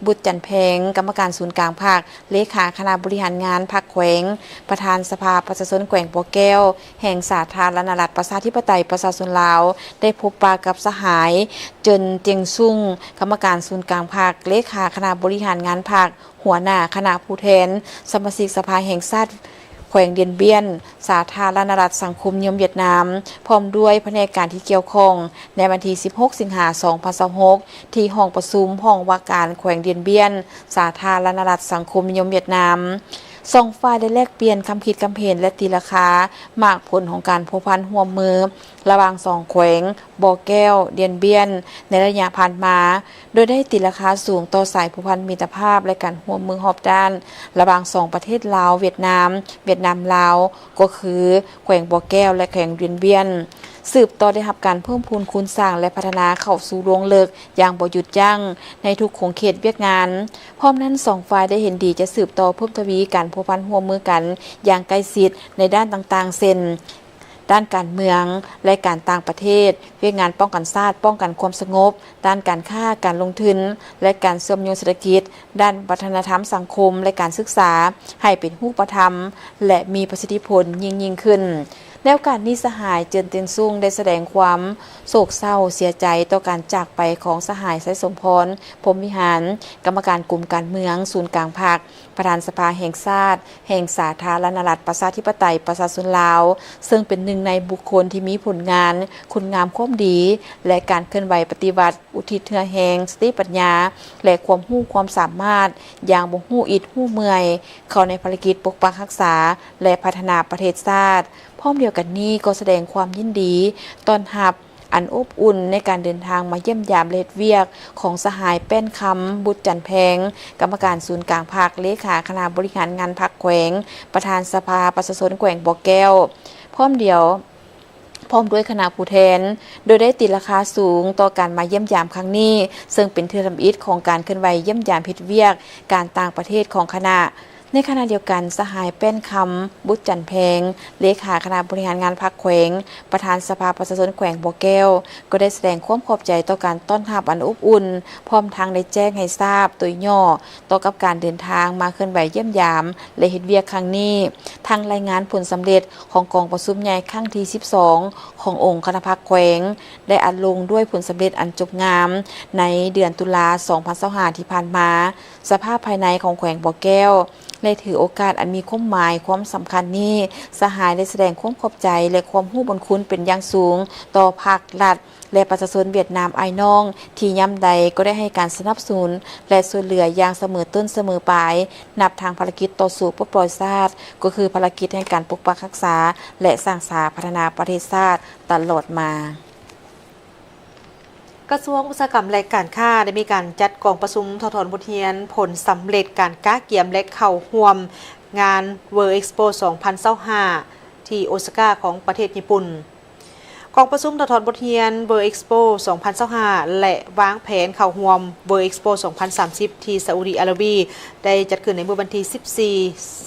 ບຸດຈັນແພງ ກຳມະການສູນກາງພັກ, ເລຂາຄະນະບໍລິຫານງານພັກແຂວງ, ປະທານສະພາປະຊາຊົນແຂວງບໍ່ແກ້ວ ແຫ່ງສາທາລະນະລັດປະຊາທິປະໄຕປະຊາຊົນລາວ ໄດ້ພົບປະກັບສະຫາຍ ເຈີນ ເຈັງຊຸງ ກຳມະການສູນກາງພັກ, ເລຂາຄະນະບໍລິຫານງານພັກ, ຫົວໜ້າຄະນະຜູ້ແທນສະມາຊິກສະພາແຫ່ງຊາດແຂວງດຽນບຽນ, ສາທາລະນະລັດສັງຄົມນິຍົມຫວຽດນາມ, ພ້ອມດ້ວຍພະແນກການທີ່ກ່ຽວຂ້ອງ ໃນວັນທີສິບຫົກ ສິງຫາ ສອງພັນຊາວຫົກ ທີ່ຫ້ອງປະຊຸມຫ້ອງວ່າການແຂວງດຽນບຽນ, ສາທາລະນະລັດສັງຄົມນິຍົມຫວຽດນາມ. ສອງຝ່າຍໄດ້ແລກປ່ຽນຄຳຄິດຄຳເຫັນ ແລະ ຕີລາຄາໝາກຜົນຂອງການພົວພັນຮ່ວມມື ລະຫວ່າງສອງແຂວງ ບໍ່ແກ້ວ ດຽນບຽນ ໃນໄລຍະຜ່ານມາ, ໂດຍໄດ້ຕີລາຄາສູງຕໍ່ສາຍພົວພັນມິດຕະພາບ ແລະ ການຮ່ວມມືຮອບດ້ານ ລະຫວ່າງສອງປະເທດລາວ-ຫວຽດນາມ, ຫວຽດນາມ-ລາວ, ກໍຄືແຂວງບໍ່ແກ້ວ ແລະ ແຂວງດຽນບຽນ, ສືບຕໍ່ໄດ້ຮັບການເພີ່ມພູນຄູນສ້າງ ແລະ ພັດທະນາເຂົ້າສູ່ລວງເລິກຢ່າງບໍ່ຢຸດຢັ້ງໃນທຸກຂົງເຂດວຽກງານ. ພ້ອມນັ້ນ, ສອງຝ່າຍໄດ້ເຫັນດີຈະສືບຕໍ່ເພີ່ມທະວີການພົວພັນຮ່ວມມືກັນຢ່າງໃກ້ຊິດໃນດ້ານຕ່າງໆ ເຊັ່ນ ດ້ານການເມືອງ ແລະ ການຕ່າງປະເທດ, ວຽກງານປ້ອງກັນຊາດ, ປ້ອງກັນຄວາມສະຫງົບ, ດ້ານການຄ້າ, ການລົງທຶນ ແລະ ການເຊື່ອມໂຍງເສດຖະກິດ, ດ້ານວັດທະນະທຳສັງຄົມ ແລະ ການສຶກສາ ໃຫ້ເປັນຮູບປະທຳ ແລະ ມີປະສິດທິຜົນຍິ່ງໆຂຶ້ນ. ໃນໂອກາດນີ້, ສະຫາຍ ເຈີນ ເຕັງຊຸງ ໄດ້ສະແດງຄວາມໂສກເສົ້າເສຍໃຈຕໍ່ການຈາກໄປຂອງສະຫາຍ ໄຊສົມພອນ ພົມວິຫານ ກຳມະການກົມການເມືອງສູນກາງພັກ, ປະທານສະພາແຫ່ງຊາດ ແຫ່ງສາທາລະນະລັດປະຊາທິປະໄຕປະຊາຊົນລາວ, ເຊິ່ງເປັນໜຶ່ງໃນບຸກຄົນທີ່ມີຜົນງານຄຸນງາມຄວາມດີ ແລະ ການເຄື່ອນໄຫວປະຕິວັດ ອຸທິດເຫື່ອແຮງ, ສະຕິປັນຍາ ແລະ ຄວາມຮູ້ຄວາມສາມາດຢ່າງບໍ່ຮູ້ອິດຮູ້ເມື່ອຍ ເຂົ້າໃນພາລະກິດປົກປັກຮັກສາ ແລະ ພັດທະນາປະເທດຊາດ. ພ້ອມດຽວກັນນີ້ກໍສະແດງຄວາມຍິນດີຕ້ອນຮັບອັນອົບອຸ່ນໃນການເດີນທາງມາຢ້ຽມຢາມ ແລະ ເຮັດວຽກຂອງສະຫາຍ ແປ້ນຄຳ ບຸດຈັນແພງ ກຳມະການສູນກາງພັກ, ເລຂາຄະນະບໍລິຫານງານພັກແຂວງ, ປະທານສະພາປະຊາຊົນແຂວງບໍ່ແກ້ວ ພ້ອມດຽວ ພ້ອມດ້ວຍຄະນະຜູ້ແທນ, ໂດຍໄດ້ຕີລາຄາສູງຕໍ່ການມາຢ້ຽມຢາມຄັ້ງນີ້, ເຊິ່ງເປັນເທື່ອທຳອິດຂອງການເຄື່ອນໄຫວຢ້ຽມຢາມເຮັດວຽກການຕ່າງປະເທດຂອງຄະນະ. ໃນຂະນະດຽວກັນ, ສະຫາຍ ແປ້ນຄຳ ບຸດຈັນແພງ ເລຂາຄະນະບໍລິຫານງານພັກແຂວງ, ປະທານສະພາປະຊາຊົນແຂວງບໍ່ແກ້ວ ກໍໄດ້ສະແດງຄວາມຂອບໃຈຕໍ່ການຕ້ອນຮັບອັນອົບອຸ່ນ, ພ້ອມທັງໄດ້ແຈ້ງໃຫ້ຊາບໂດຍຫຍໍ້ ຕໍ່ກັບການເດີນທາງມາເຄື່ອນໄຫວຢ້ຽມຢາມ ແລະ ເຮັດວຽກຄັ້ງນີ້, ທັງລາຍງານຜົນສຳເລັດຂອງກອງປະຊຸມໃຫຍ່ຄັ້ງທີສິບສອງ ຂອງອົງຄະນະພັກແຂວງ ໄດ້ອັດລົງດ້ວຍຜົນສຳເລັດອັນຈົບງາມໃນເດືອນຕຸລາ ສອງພັນຊາວຫ້າ ທີ່ຜ່ານມາ. ສະພາບພາຍໃນຂອງແຂວງບໍ່ແກ້ວ ແລະ ຖືໂອກາດອັນມີຄວາມໝາຍຄວາມສຳຄັນນີ້, ສະຫາຍໄດ້ສະແດງຄວາມຂອບໃຈ ແລະ ຄວາມຮູ້ບຸນຄຸນເປັນຢ່າງສູງຕໍ່ພັກ, ລັດ ແລະ ປະຊາຊົນຫວຽດນາມອ້າຍນ້ອງ ທີ່ຍາມໃດກໍໄດ້ໃຫ້ການສະໜັບສະໜູນ ແລະ ຊ່ວຍເຫຼືອຢ່າງສະເໝີຕົ້ນສະເໝີປາຍ, ນັບທັງພາລະກິດຕໍ່ສູ້ປົດປ່ອຍຊາດ, ກໍຄືພາລະກິດໃນການປົກປັກຮັກສາ ແລະ ສ້າງສາພັດທະນາປະເທດຊາດຕະຫຼອດມາ. ກະຊວງອຸດສາຫະກຳ ແລະ ການຄ້າ ໄດ້ມີການຈັດກອງປະຊຸມຖອດຖອນບົດຮຽນຜົນສຳເລັດການກະກຽມ ແລະ ເຂົ້າຮ່ວມງານ World Expo ສອງພັນຊາວຫ້າ ທີ່ໂອຊາກາ ຂອງປະເທດຍີ່ປຸ່ນ. ກອງປະຊຸມຖອດຖອນບົດຮຽນ World Expo ສອງພັນຊາວຫ້າ ແລະ ວາງແຜນເຂົ້າຮ່ວມ World Expo ສອງພັນສາມສິບ ທີ່ຊາອຸດີອາຣາບີ ໄດ້ຈັດຂຶ້ນໃນມື້ວັນທີ ສິບສີ່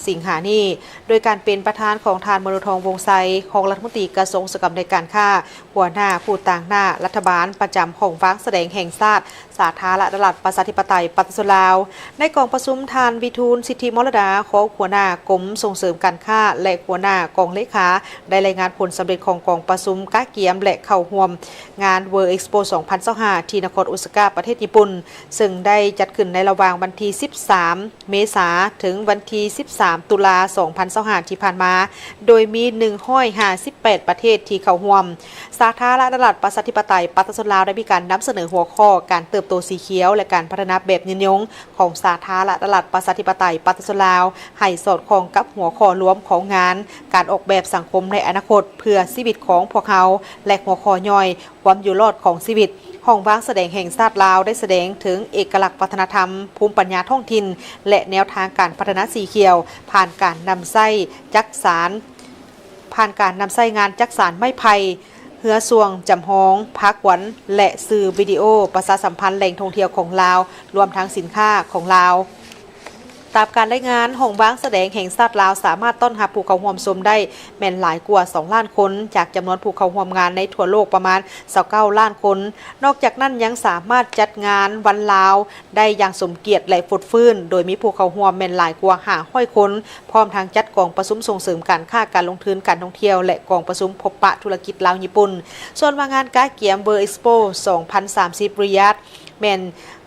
ສິງຫານີ້ ໂດຍການເປັນປະທານຂອງທ່ານ ມະໂນທອງ ວົງໄຊ ຮອງລັດຖະມົນຕີກະຊວງອຸດສາຫະກຳ ແລະ ການຄ້າ, ຫົວໜ້າຜູ້ຕາງໜ້າລັດຖະບານປະຈຳຫ້ອງວາງສະແດງແຫ່ງຊາດ ສາທາລະນະລັດ ປະຊາທິປະໄຕ ປະຊາຊົນລາວ. ໃນກອງປະຊຸມ, ທ່ານ ວິທູນ ສິດທິມໍລະດາ ຮອງຫົວໜ້າກົມສົ່ງເສີມການຄ້າ ແລະ ຫົວໜ້າກອງເລຂາ ໄດ້ລາຍງານຜົນສຳເລັດຂອງກອງປະຊຸມກະກຽມ ແລະ ເຂົ້າຮ່ວມງານ World Expo ສອງພັນຊາວຫ້າ ທີ່ນະຄອນໂອຊາກາ ປະເທດຍີ່ປຸ່ນ, ເຊິ່ງໄດ້ຈັດຂຶ້ນໃນລະຫວ່າງວັນທີ ສິບສາມ ເມສາ ເຖິງວັນທີ ສິບສາມ ຕຸລາ ສອງພັນຊາວຫ້າ ທີ່ຜ່ານມາ, ໂດຍມີ ໜຶ່ງຮ້ອຍຫ້າສິບແປດ ປະເທດທີ່ເຂົ້າຮ່ວມ. ສາທາລະນະລັດ ປະຊາທິປະໄຕ ປະຊາຊົນລາວ ໄດ້ມີການນຳສະເໜີຫົວຂໍ້ ການເຕີບໂຕສີຂຽວ ແລະ ການພັດທະນາແບບຍືນຍົງຂອງສາທາລະນະລັດ ປະຊາທິປະໄຕ ປະຊາຊົນລາວ ໃຫ້ສອດຄ່ອງກັບຫົວຂໍ້ລວມຂອງງານ ການອອກແບບສັງຄົມໃນອະນາຄົດ ເພື່ອຊີວິດຂອງພວກເຮົາ ແລະ ຫົວຂໍ້ຍ່ອຍ ຄວາມຢູ່ລອດຂອງຊີວິດ. ຫ້ອງວາງສະແດງແຫ່ງຊາດລາວ ໄດ້ສະແດງເຖິງເອກະລັກວັດທະນະທຳ, ພູມປັນຍາທ້ອງຖິ່ນ ແລະ ແນວທາງການພັດທະນາສີຂຽວ ຜ່ານການນຳໃຊ້ຈັກສານ, ຜ່ານການນຳໃຊ້ງານຈັກສານໄມ້ໄຜ່, ເຮືອຊ່ວງຈຳລອງ, ພາກວັນ ແລະ ສື່ວິດີໂອປະຊາສຳພັນແຫຼ່ງທ່ອງທ່ຽວຂອງລາວ, ລວມທັງສິນຄ້າຂອງລາວ. ຕາມການລາຍງານ, ຫ້ອງວາງສະແດງແຫ່ງຊາດລາວ ສາມາດຕ້ອນຮັບຜູ້ເຂົ້າຮ່ວມຊົມໄດ້ແມ່ນຫຼາຍກວ່າ ສອງລ້ານຄົນ ຈາກຈຳນວນຜູ້ເຂົ້າຮ່ວມງານໃນທົ່ວໂລກປະມານ ຊາວເກົ້າລ້ານຄົນ. ນອກຈາກນັ້ນ, ຍັງສາມາດຈັດງານວັນລາວໄດ້ຢ່າງສົມກຽດ ແລະ ຟົດຟື້ນ, ໂດຍມີຜູ້ເຂົ້າຮ່ວມແມ່ນຫຼາຍກວ່າ ຫ້າຮ້ອຍຄົນ, ພ້ອມທັງຈັດກອງປະຊຸມສົ່ງເສີມການຄ້າ, ການລົງທຶນ, ການທ່ອງທ່ຽວ ແລະ ກອງປະຊຸມພົບປະທຸລະກິດລາວຍີ່ປຸ່ນ. ສ່ວນວ່າງານກະກຽມ World Expo ສອງພັນສາມສິບ Riyadh ແມ່ນ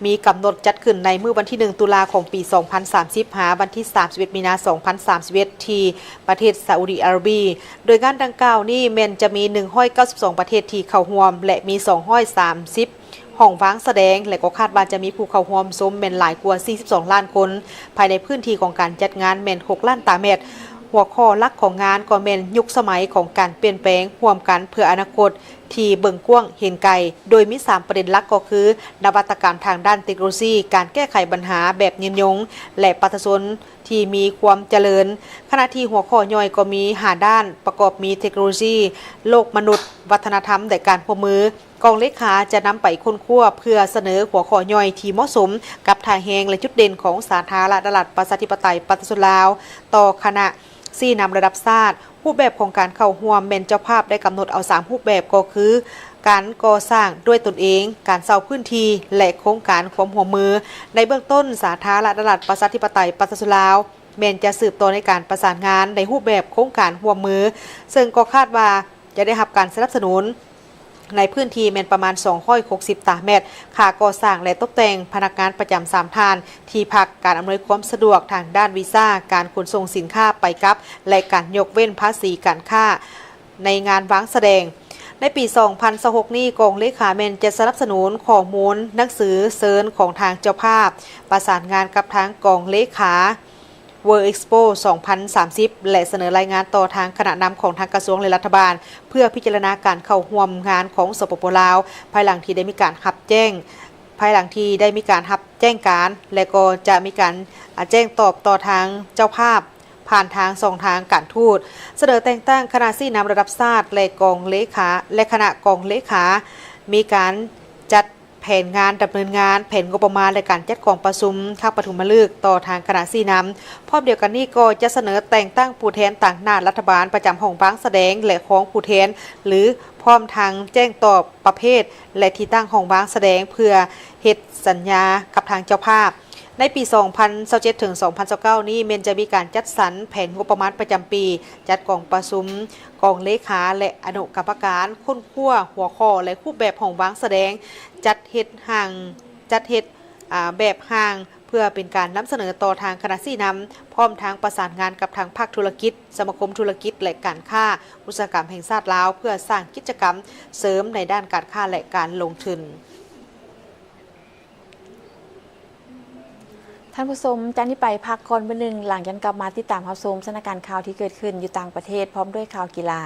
ມີກຳນົດຈັດຂຶ້ນໃນມື້ວັນທີ ໜຶ່ງ ຕຸລາ ຂອງປີ ສອງພັນສາມສິບ ຫາວັນທີ ສາມສິບເອັດ ມີນາ ສອງພັນສາມສິບເອັດ ທີ່ປະເທດຊາອຸດີອາຣາບີ. ໂດຍງານດັ່ງກ່າວນີ້ແມ່ນຈະມີ ໜຶ່ງຮ້ອຍເກົ້າສິບສອງ ປະເທດທີ່ເຂົ້າຮ່ວມ ແລະ ມີ ສອງຮ້ອຍສາມສິບ ຫ້ອງວາງສະແດງ ແລະ ກໍຄາດວ່າຈະມີຜູ້ເຂົ້າຮ່ວມຊົມແມ່ນຫຼາຍກວ່າ ສີ່ສິບສອງລ້ານຄົນ, ພາຍໃນພື້ນທີ່ຂອງການຈັດງານແມ່ນ ຫົກລ້ານຕາແມັດ. ຫົວຂໍ້ຫຼັກຂອງງານກໍແມ່ນ ຍຸກສະໄໝຂອງການປ່ຽນແປງຮ່ວມກັນເພື່ອອະນາຄົດ ທີ່ເບິ່ງກວ້າງເຫັນໄກ, ໂດຍມີສາມປະເດັນຫຼັກກໍຄື ນະວັດຕະກຳທາງດ້ານເຕັກໂນໂລຊີ, ການແກ້ໄຂບັນຫາແບບຍືນຍົງ ແລະ ປະຊາຊົນທີ່ມີຄວາມຈະເລີນ, ຂະນະທີ່ຫົວຂໍ້ຍ່ອຍກໍມີ ຫ້າດ້ານ ປະກອບມີ ເຕັກໂນໂລຊີ, ໂລກມະນຸດ, ວັດທະນະທຳ ແລະ ການຮ່ວມມື. ກອງເລຂາຈະນຳໄປຄົ້ນຄວ້າເພື່ອສະເໜີຫົວຂໍ້ຍ່ອຍທີ່ເໝາະສົມກັບທ່າແຮງ ແລະ ຈຸດເດັ່ນຂອງສາທາລະນະລັດ ປະຊາທິປະໄຕ ປະຊາຊົນລາວ ຕໍ່ຄະນະຊີ້ນຳລະດັບຊາດ. ຮູບແບບຂອງການເຂົ້າຮ່ວມແມ່ນເຈົ້າພາບໄດ້ກຳນົດເອົາສາມຮູບແບບ ກໍຄື ການກໍ່ສ້າງດ້ວຍຕົນເອງ, ການເຊົ່າພື້ນທີ່ ແລະ ໂຄງການຄວາມຮ່ວມມື. ໃນເບື້ອງຕົ້ນ, ສາທາລະນະລັດ ປະຊາທິປະໄຕ ປະຊາຊົນລາວ ແມ່ນຈະສືບຕໍ່ໃນການປະສານງານໃນຮູບແບບໂຄງການຮ່ວມມື, ເຊິ່ງກໍຄາດວ່າຈະໄດ້ຮັບການສະໜັບສະໜູນ ໃນພື້ນທີ່ແມ່ນປະມານ ສອງຮ້ອຍຫົກສິບຕາແມັດ, ຄ່າກໍ່ສ້າງ ແລະ ຕົບແຕ່ງພະນັກງານປະຈຳສາມທ່ານ, ທີ່ພັກ, ການອຳນວຍຄວາມສະດວກທາງດ້ານວີຊາ, ການຂົນສົ່ງສິນຄ້າໄປກັບ ແລະ ການຍົກເວັ້ນພາສີການຄ້າໃນງານວາງສະແດງ. ໃນປີສອງພັນຊາວຫົກນີ້, ກອງເລຂາແມ່ນຈະສະໜັບສະໜູນຂໍ້ມູນໜັງສືເຊີນຂອງທາງເຈົ້າພາບ, ປະສານງານກັບທາງກອງເລຂາ World Expo ສອງພັນສາມສິບ ແລະ ສະເໜີລາຍງານຕໍ່ທາງຄະນະນຳຂອງທາງກະຊວງ ແລະ ລັດຖະບານ ເພື່ອພິຈາລະນາການເຂົ້າຮ່ວມງານຂອງ ສປປ ລາວ ພາຍຫຼັງທີ່ໄດ້ມີການຮັບແຈ້ງ, ພາຍຫຼັງທີ່ໄດ້ມີການຮັບແຈ້ງການ ແລະ ກໍຈະມີການ ອາ ແຈ້ງຕອບຕໍ່ທາງເຈົ້າພາບ ຜ່ານທາງຊ່ອງທາງການທູດ. ສະເໜີແຕ່ງຕັ້ງຄະນະຊີ້ນຳລະດັບຊາດ ແລະ ກອງເລຂາ ແລະ ຄະນະກອງເລຂາ ມີການຈັດ ແຜນງານດຳເນີນງານ, ແຜນງົບປະມານ ແລະ ການຈັດກອງປະຊຸມຄັ້ງປະຖົມມະລຶກຕໍ່ທາງຄະນະຊີ້ນຳ. ພ້ອມດຽວກັນນີ້ກໍຈະສະເໜີແຕ່ງຕັ້ງຜູ້ແທນຕາງໜ້າລັດຖະບານປະຈຳຫ້ອງວາງສະແດງ ແລະ ຮອງຜູ້ແທນ ຫຼື ພ້ອມທັງແຈ້ງຕອບປະເພດ ແລະ ທີ່ຕັ້ງຫ້ອງວາງສະແດງ ເພື່ອເຮັດສັນຍາກັບທາງເຈົ້າພາບ. ໃນປີສອງພັນຊາວເຈັດ ເຖິງ ສອງພັນຊາວເກົ້ານີ້ ແມ່ນຈະມີການຈັດສັນແຜນງົບປະມານປະຈຳປີ, ຈັດກອງປະຊຸມ ກອງເລຂາ ແລະ ອະນຸກຳມະການ, ຄົ້ນຄວ້າຫົວຂໍ້ ແລະ ຮູບແບບຫ້ອງວາງສະແດງ, ຈັດເຮັດຮ່າງ, ຈັດເຮັດ, ອາ, ແບບຮ່າງ ເພື່ອເປັນການນຳສະເໜີຕໍ່ທາງຄະນະຊີ້ນຳ, ພ້ອມທັງປະສານງານກັບທາງພາກທຸລະກິດ, ສະມາຄົມທຸລະກິດ ແລະ ການຄ້າອຸດສາຫະກຳແຫ່ງຊາດລາວ ເພື່ອສ້າງກິດຈະກຳເສີມໃນດ້ານການຄ້າ ແລະ ການລົງທຶນ. ທ່ານຜູ້ຊົມ, ຈາກນີ້ໄປພັກກ່ອນມື້ໜຶ່ງ, ຫຼັງຈາກນັ້ນກັບມາຕິດຕາມຮັບຊົມສະຖານະການຂ່າວທີ່ເກີດຂຶ້ນຢູ່ຕ່າງປະເທດ ພ້ອມດ້ວຍຂ່າວກິລາ.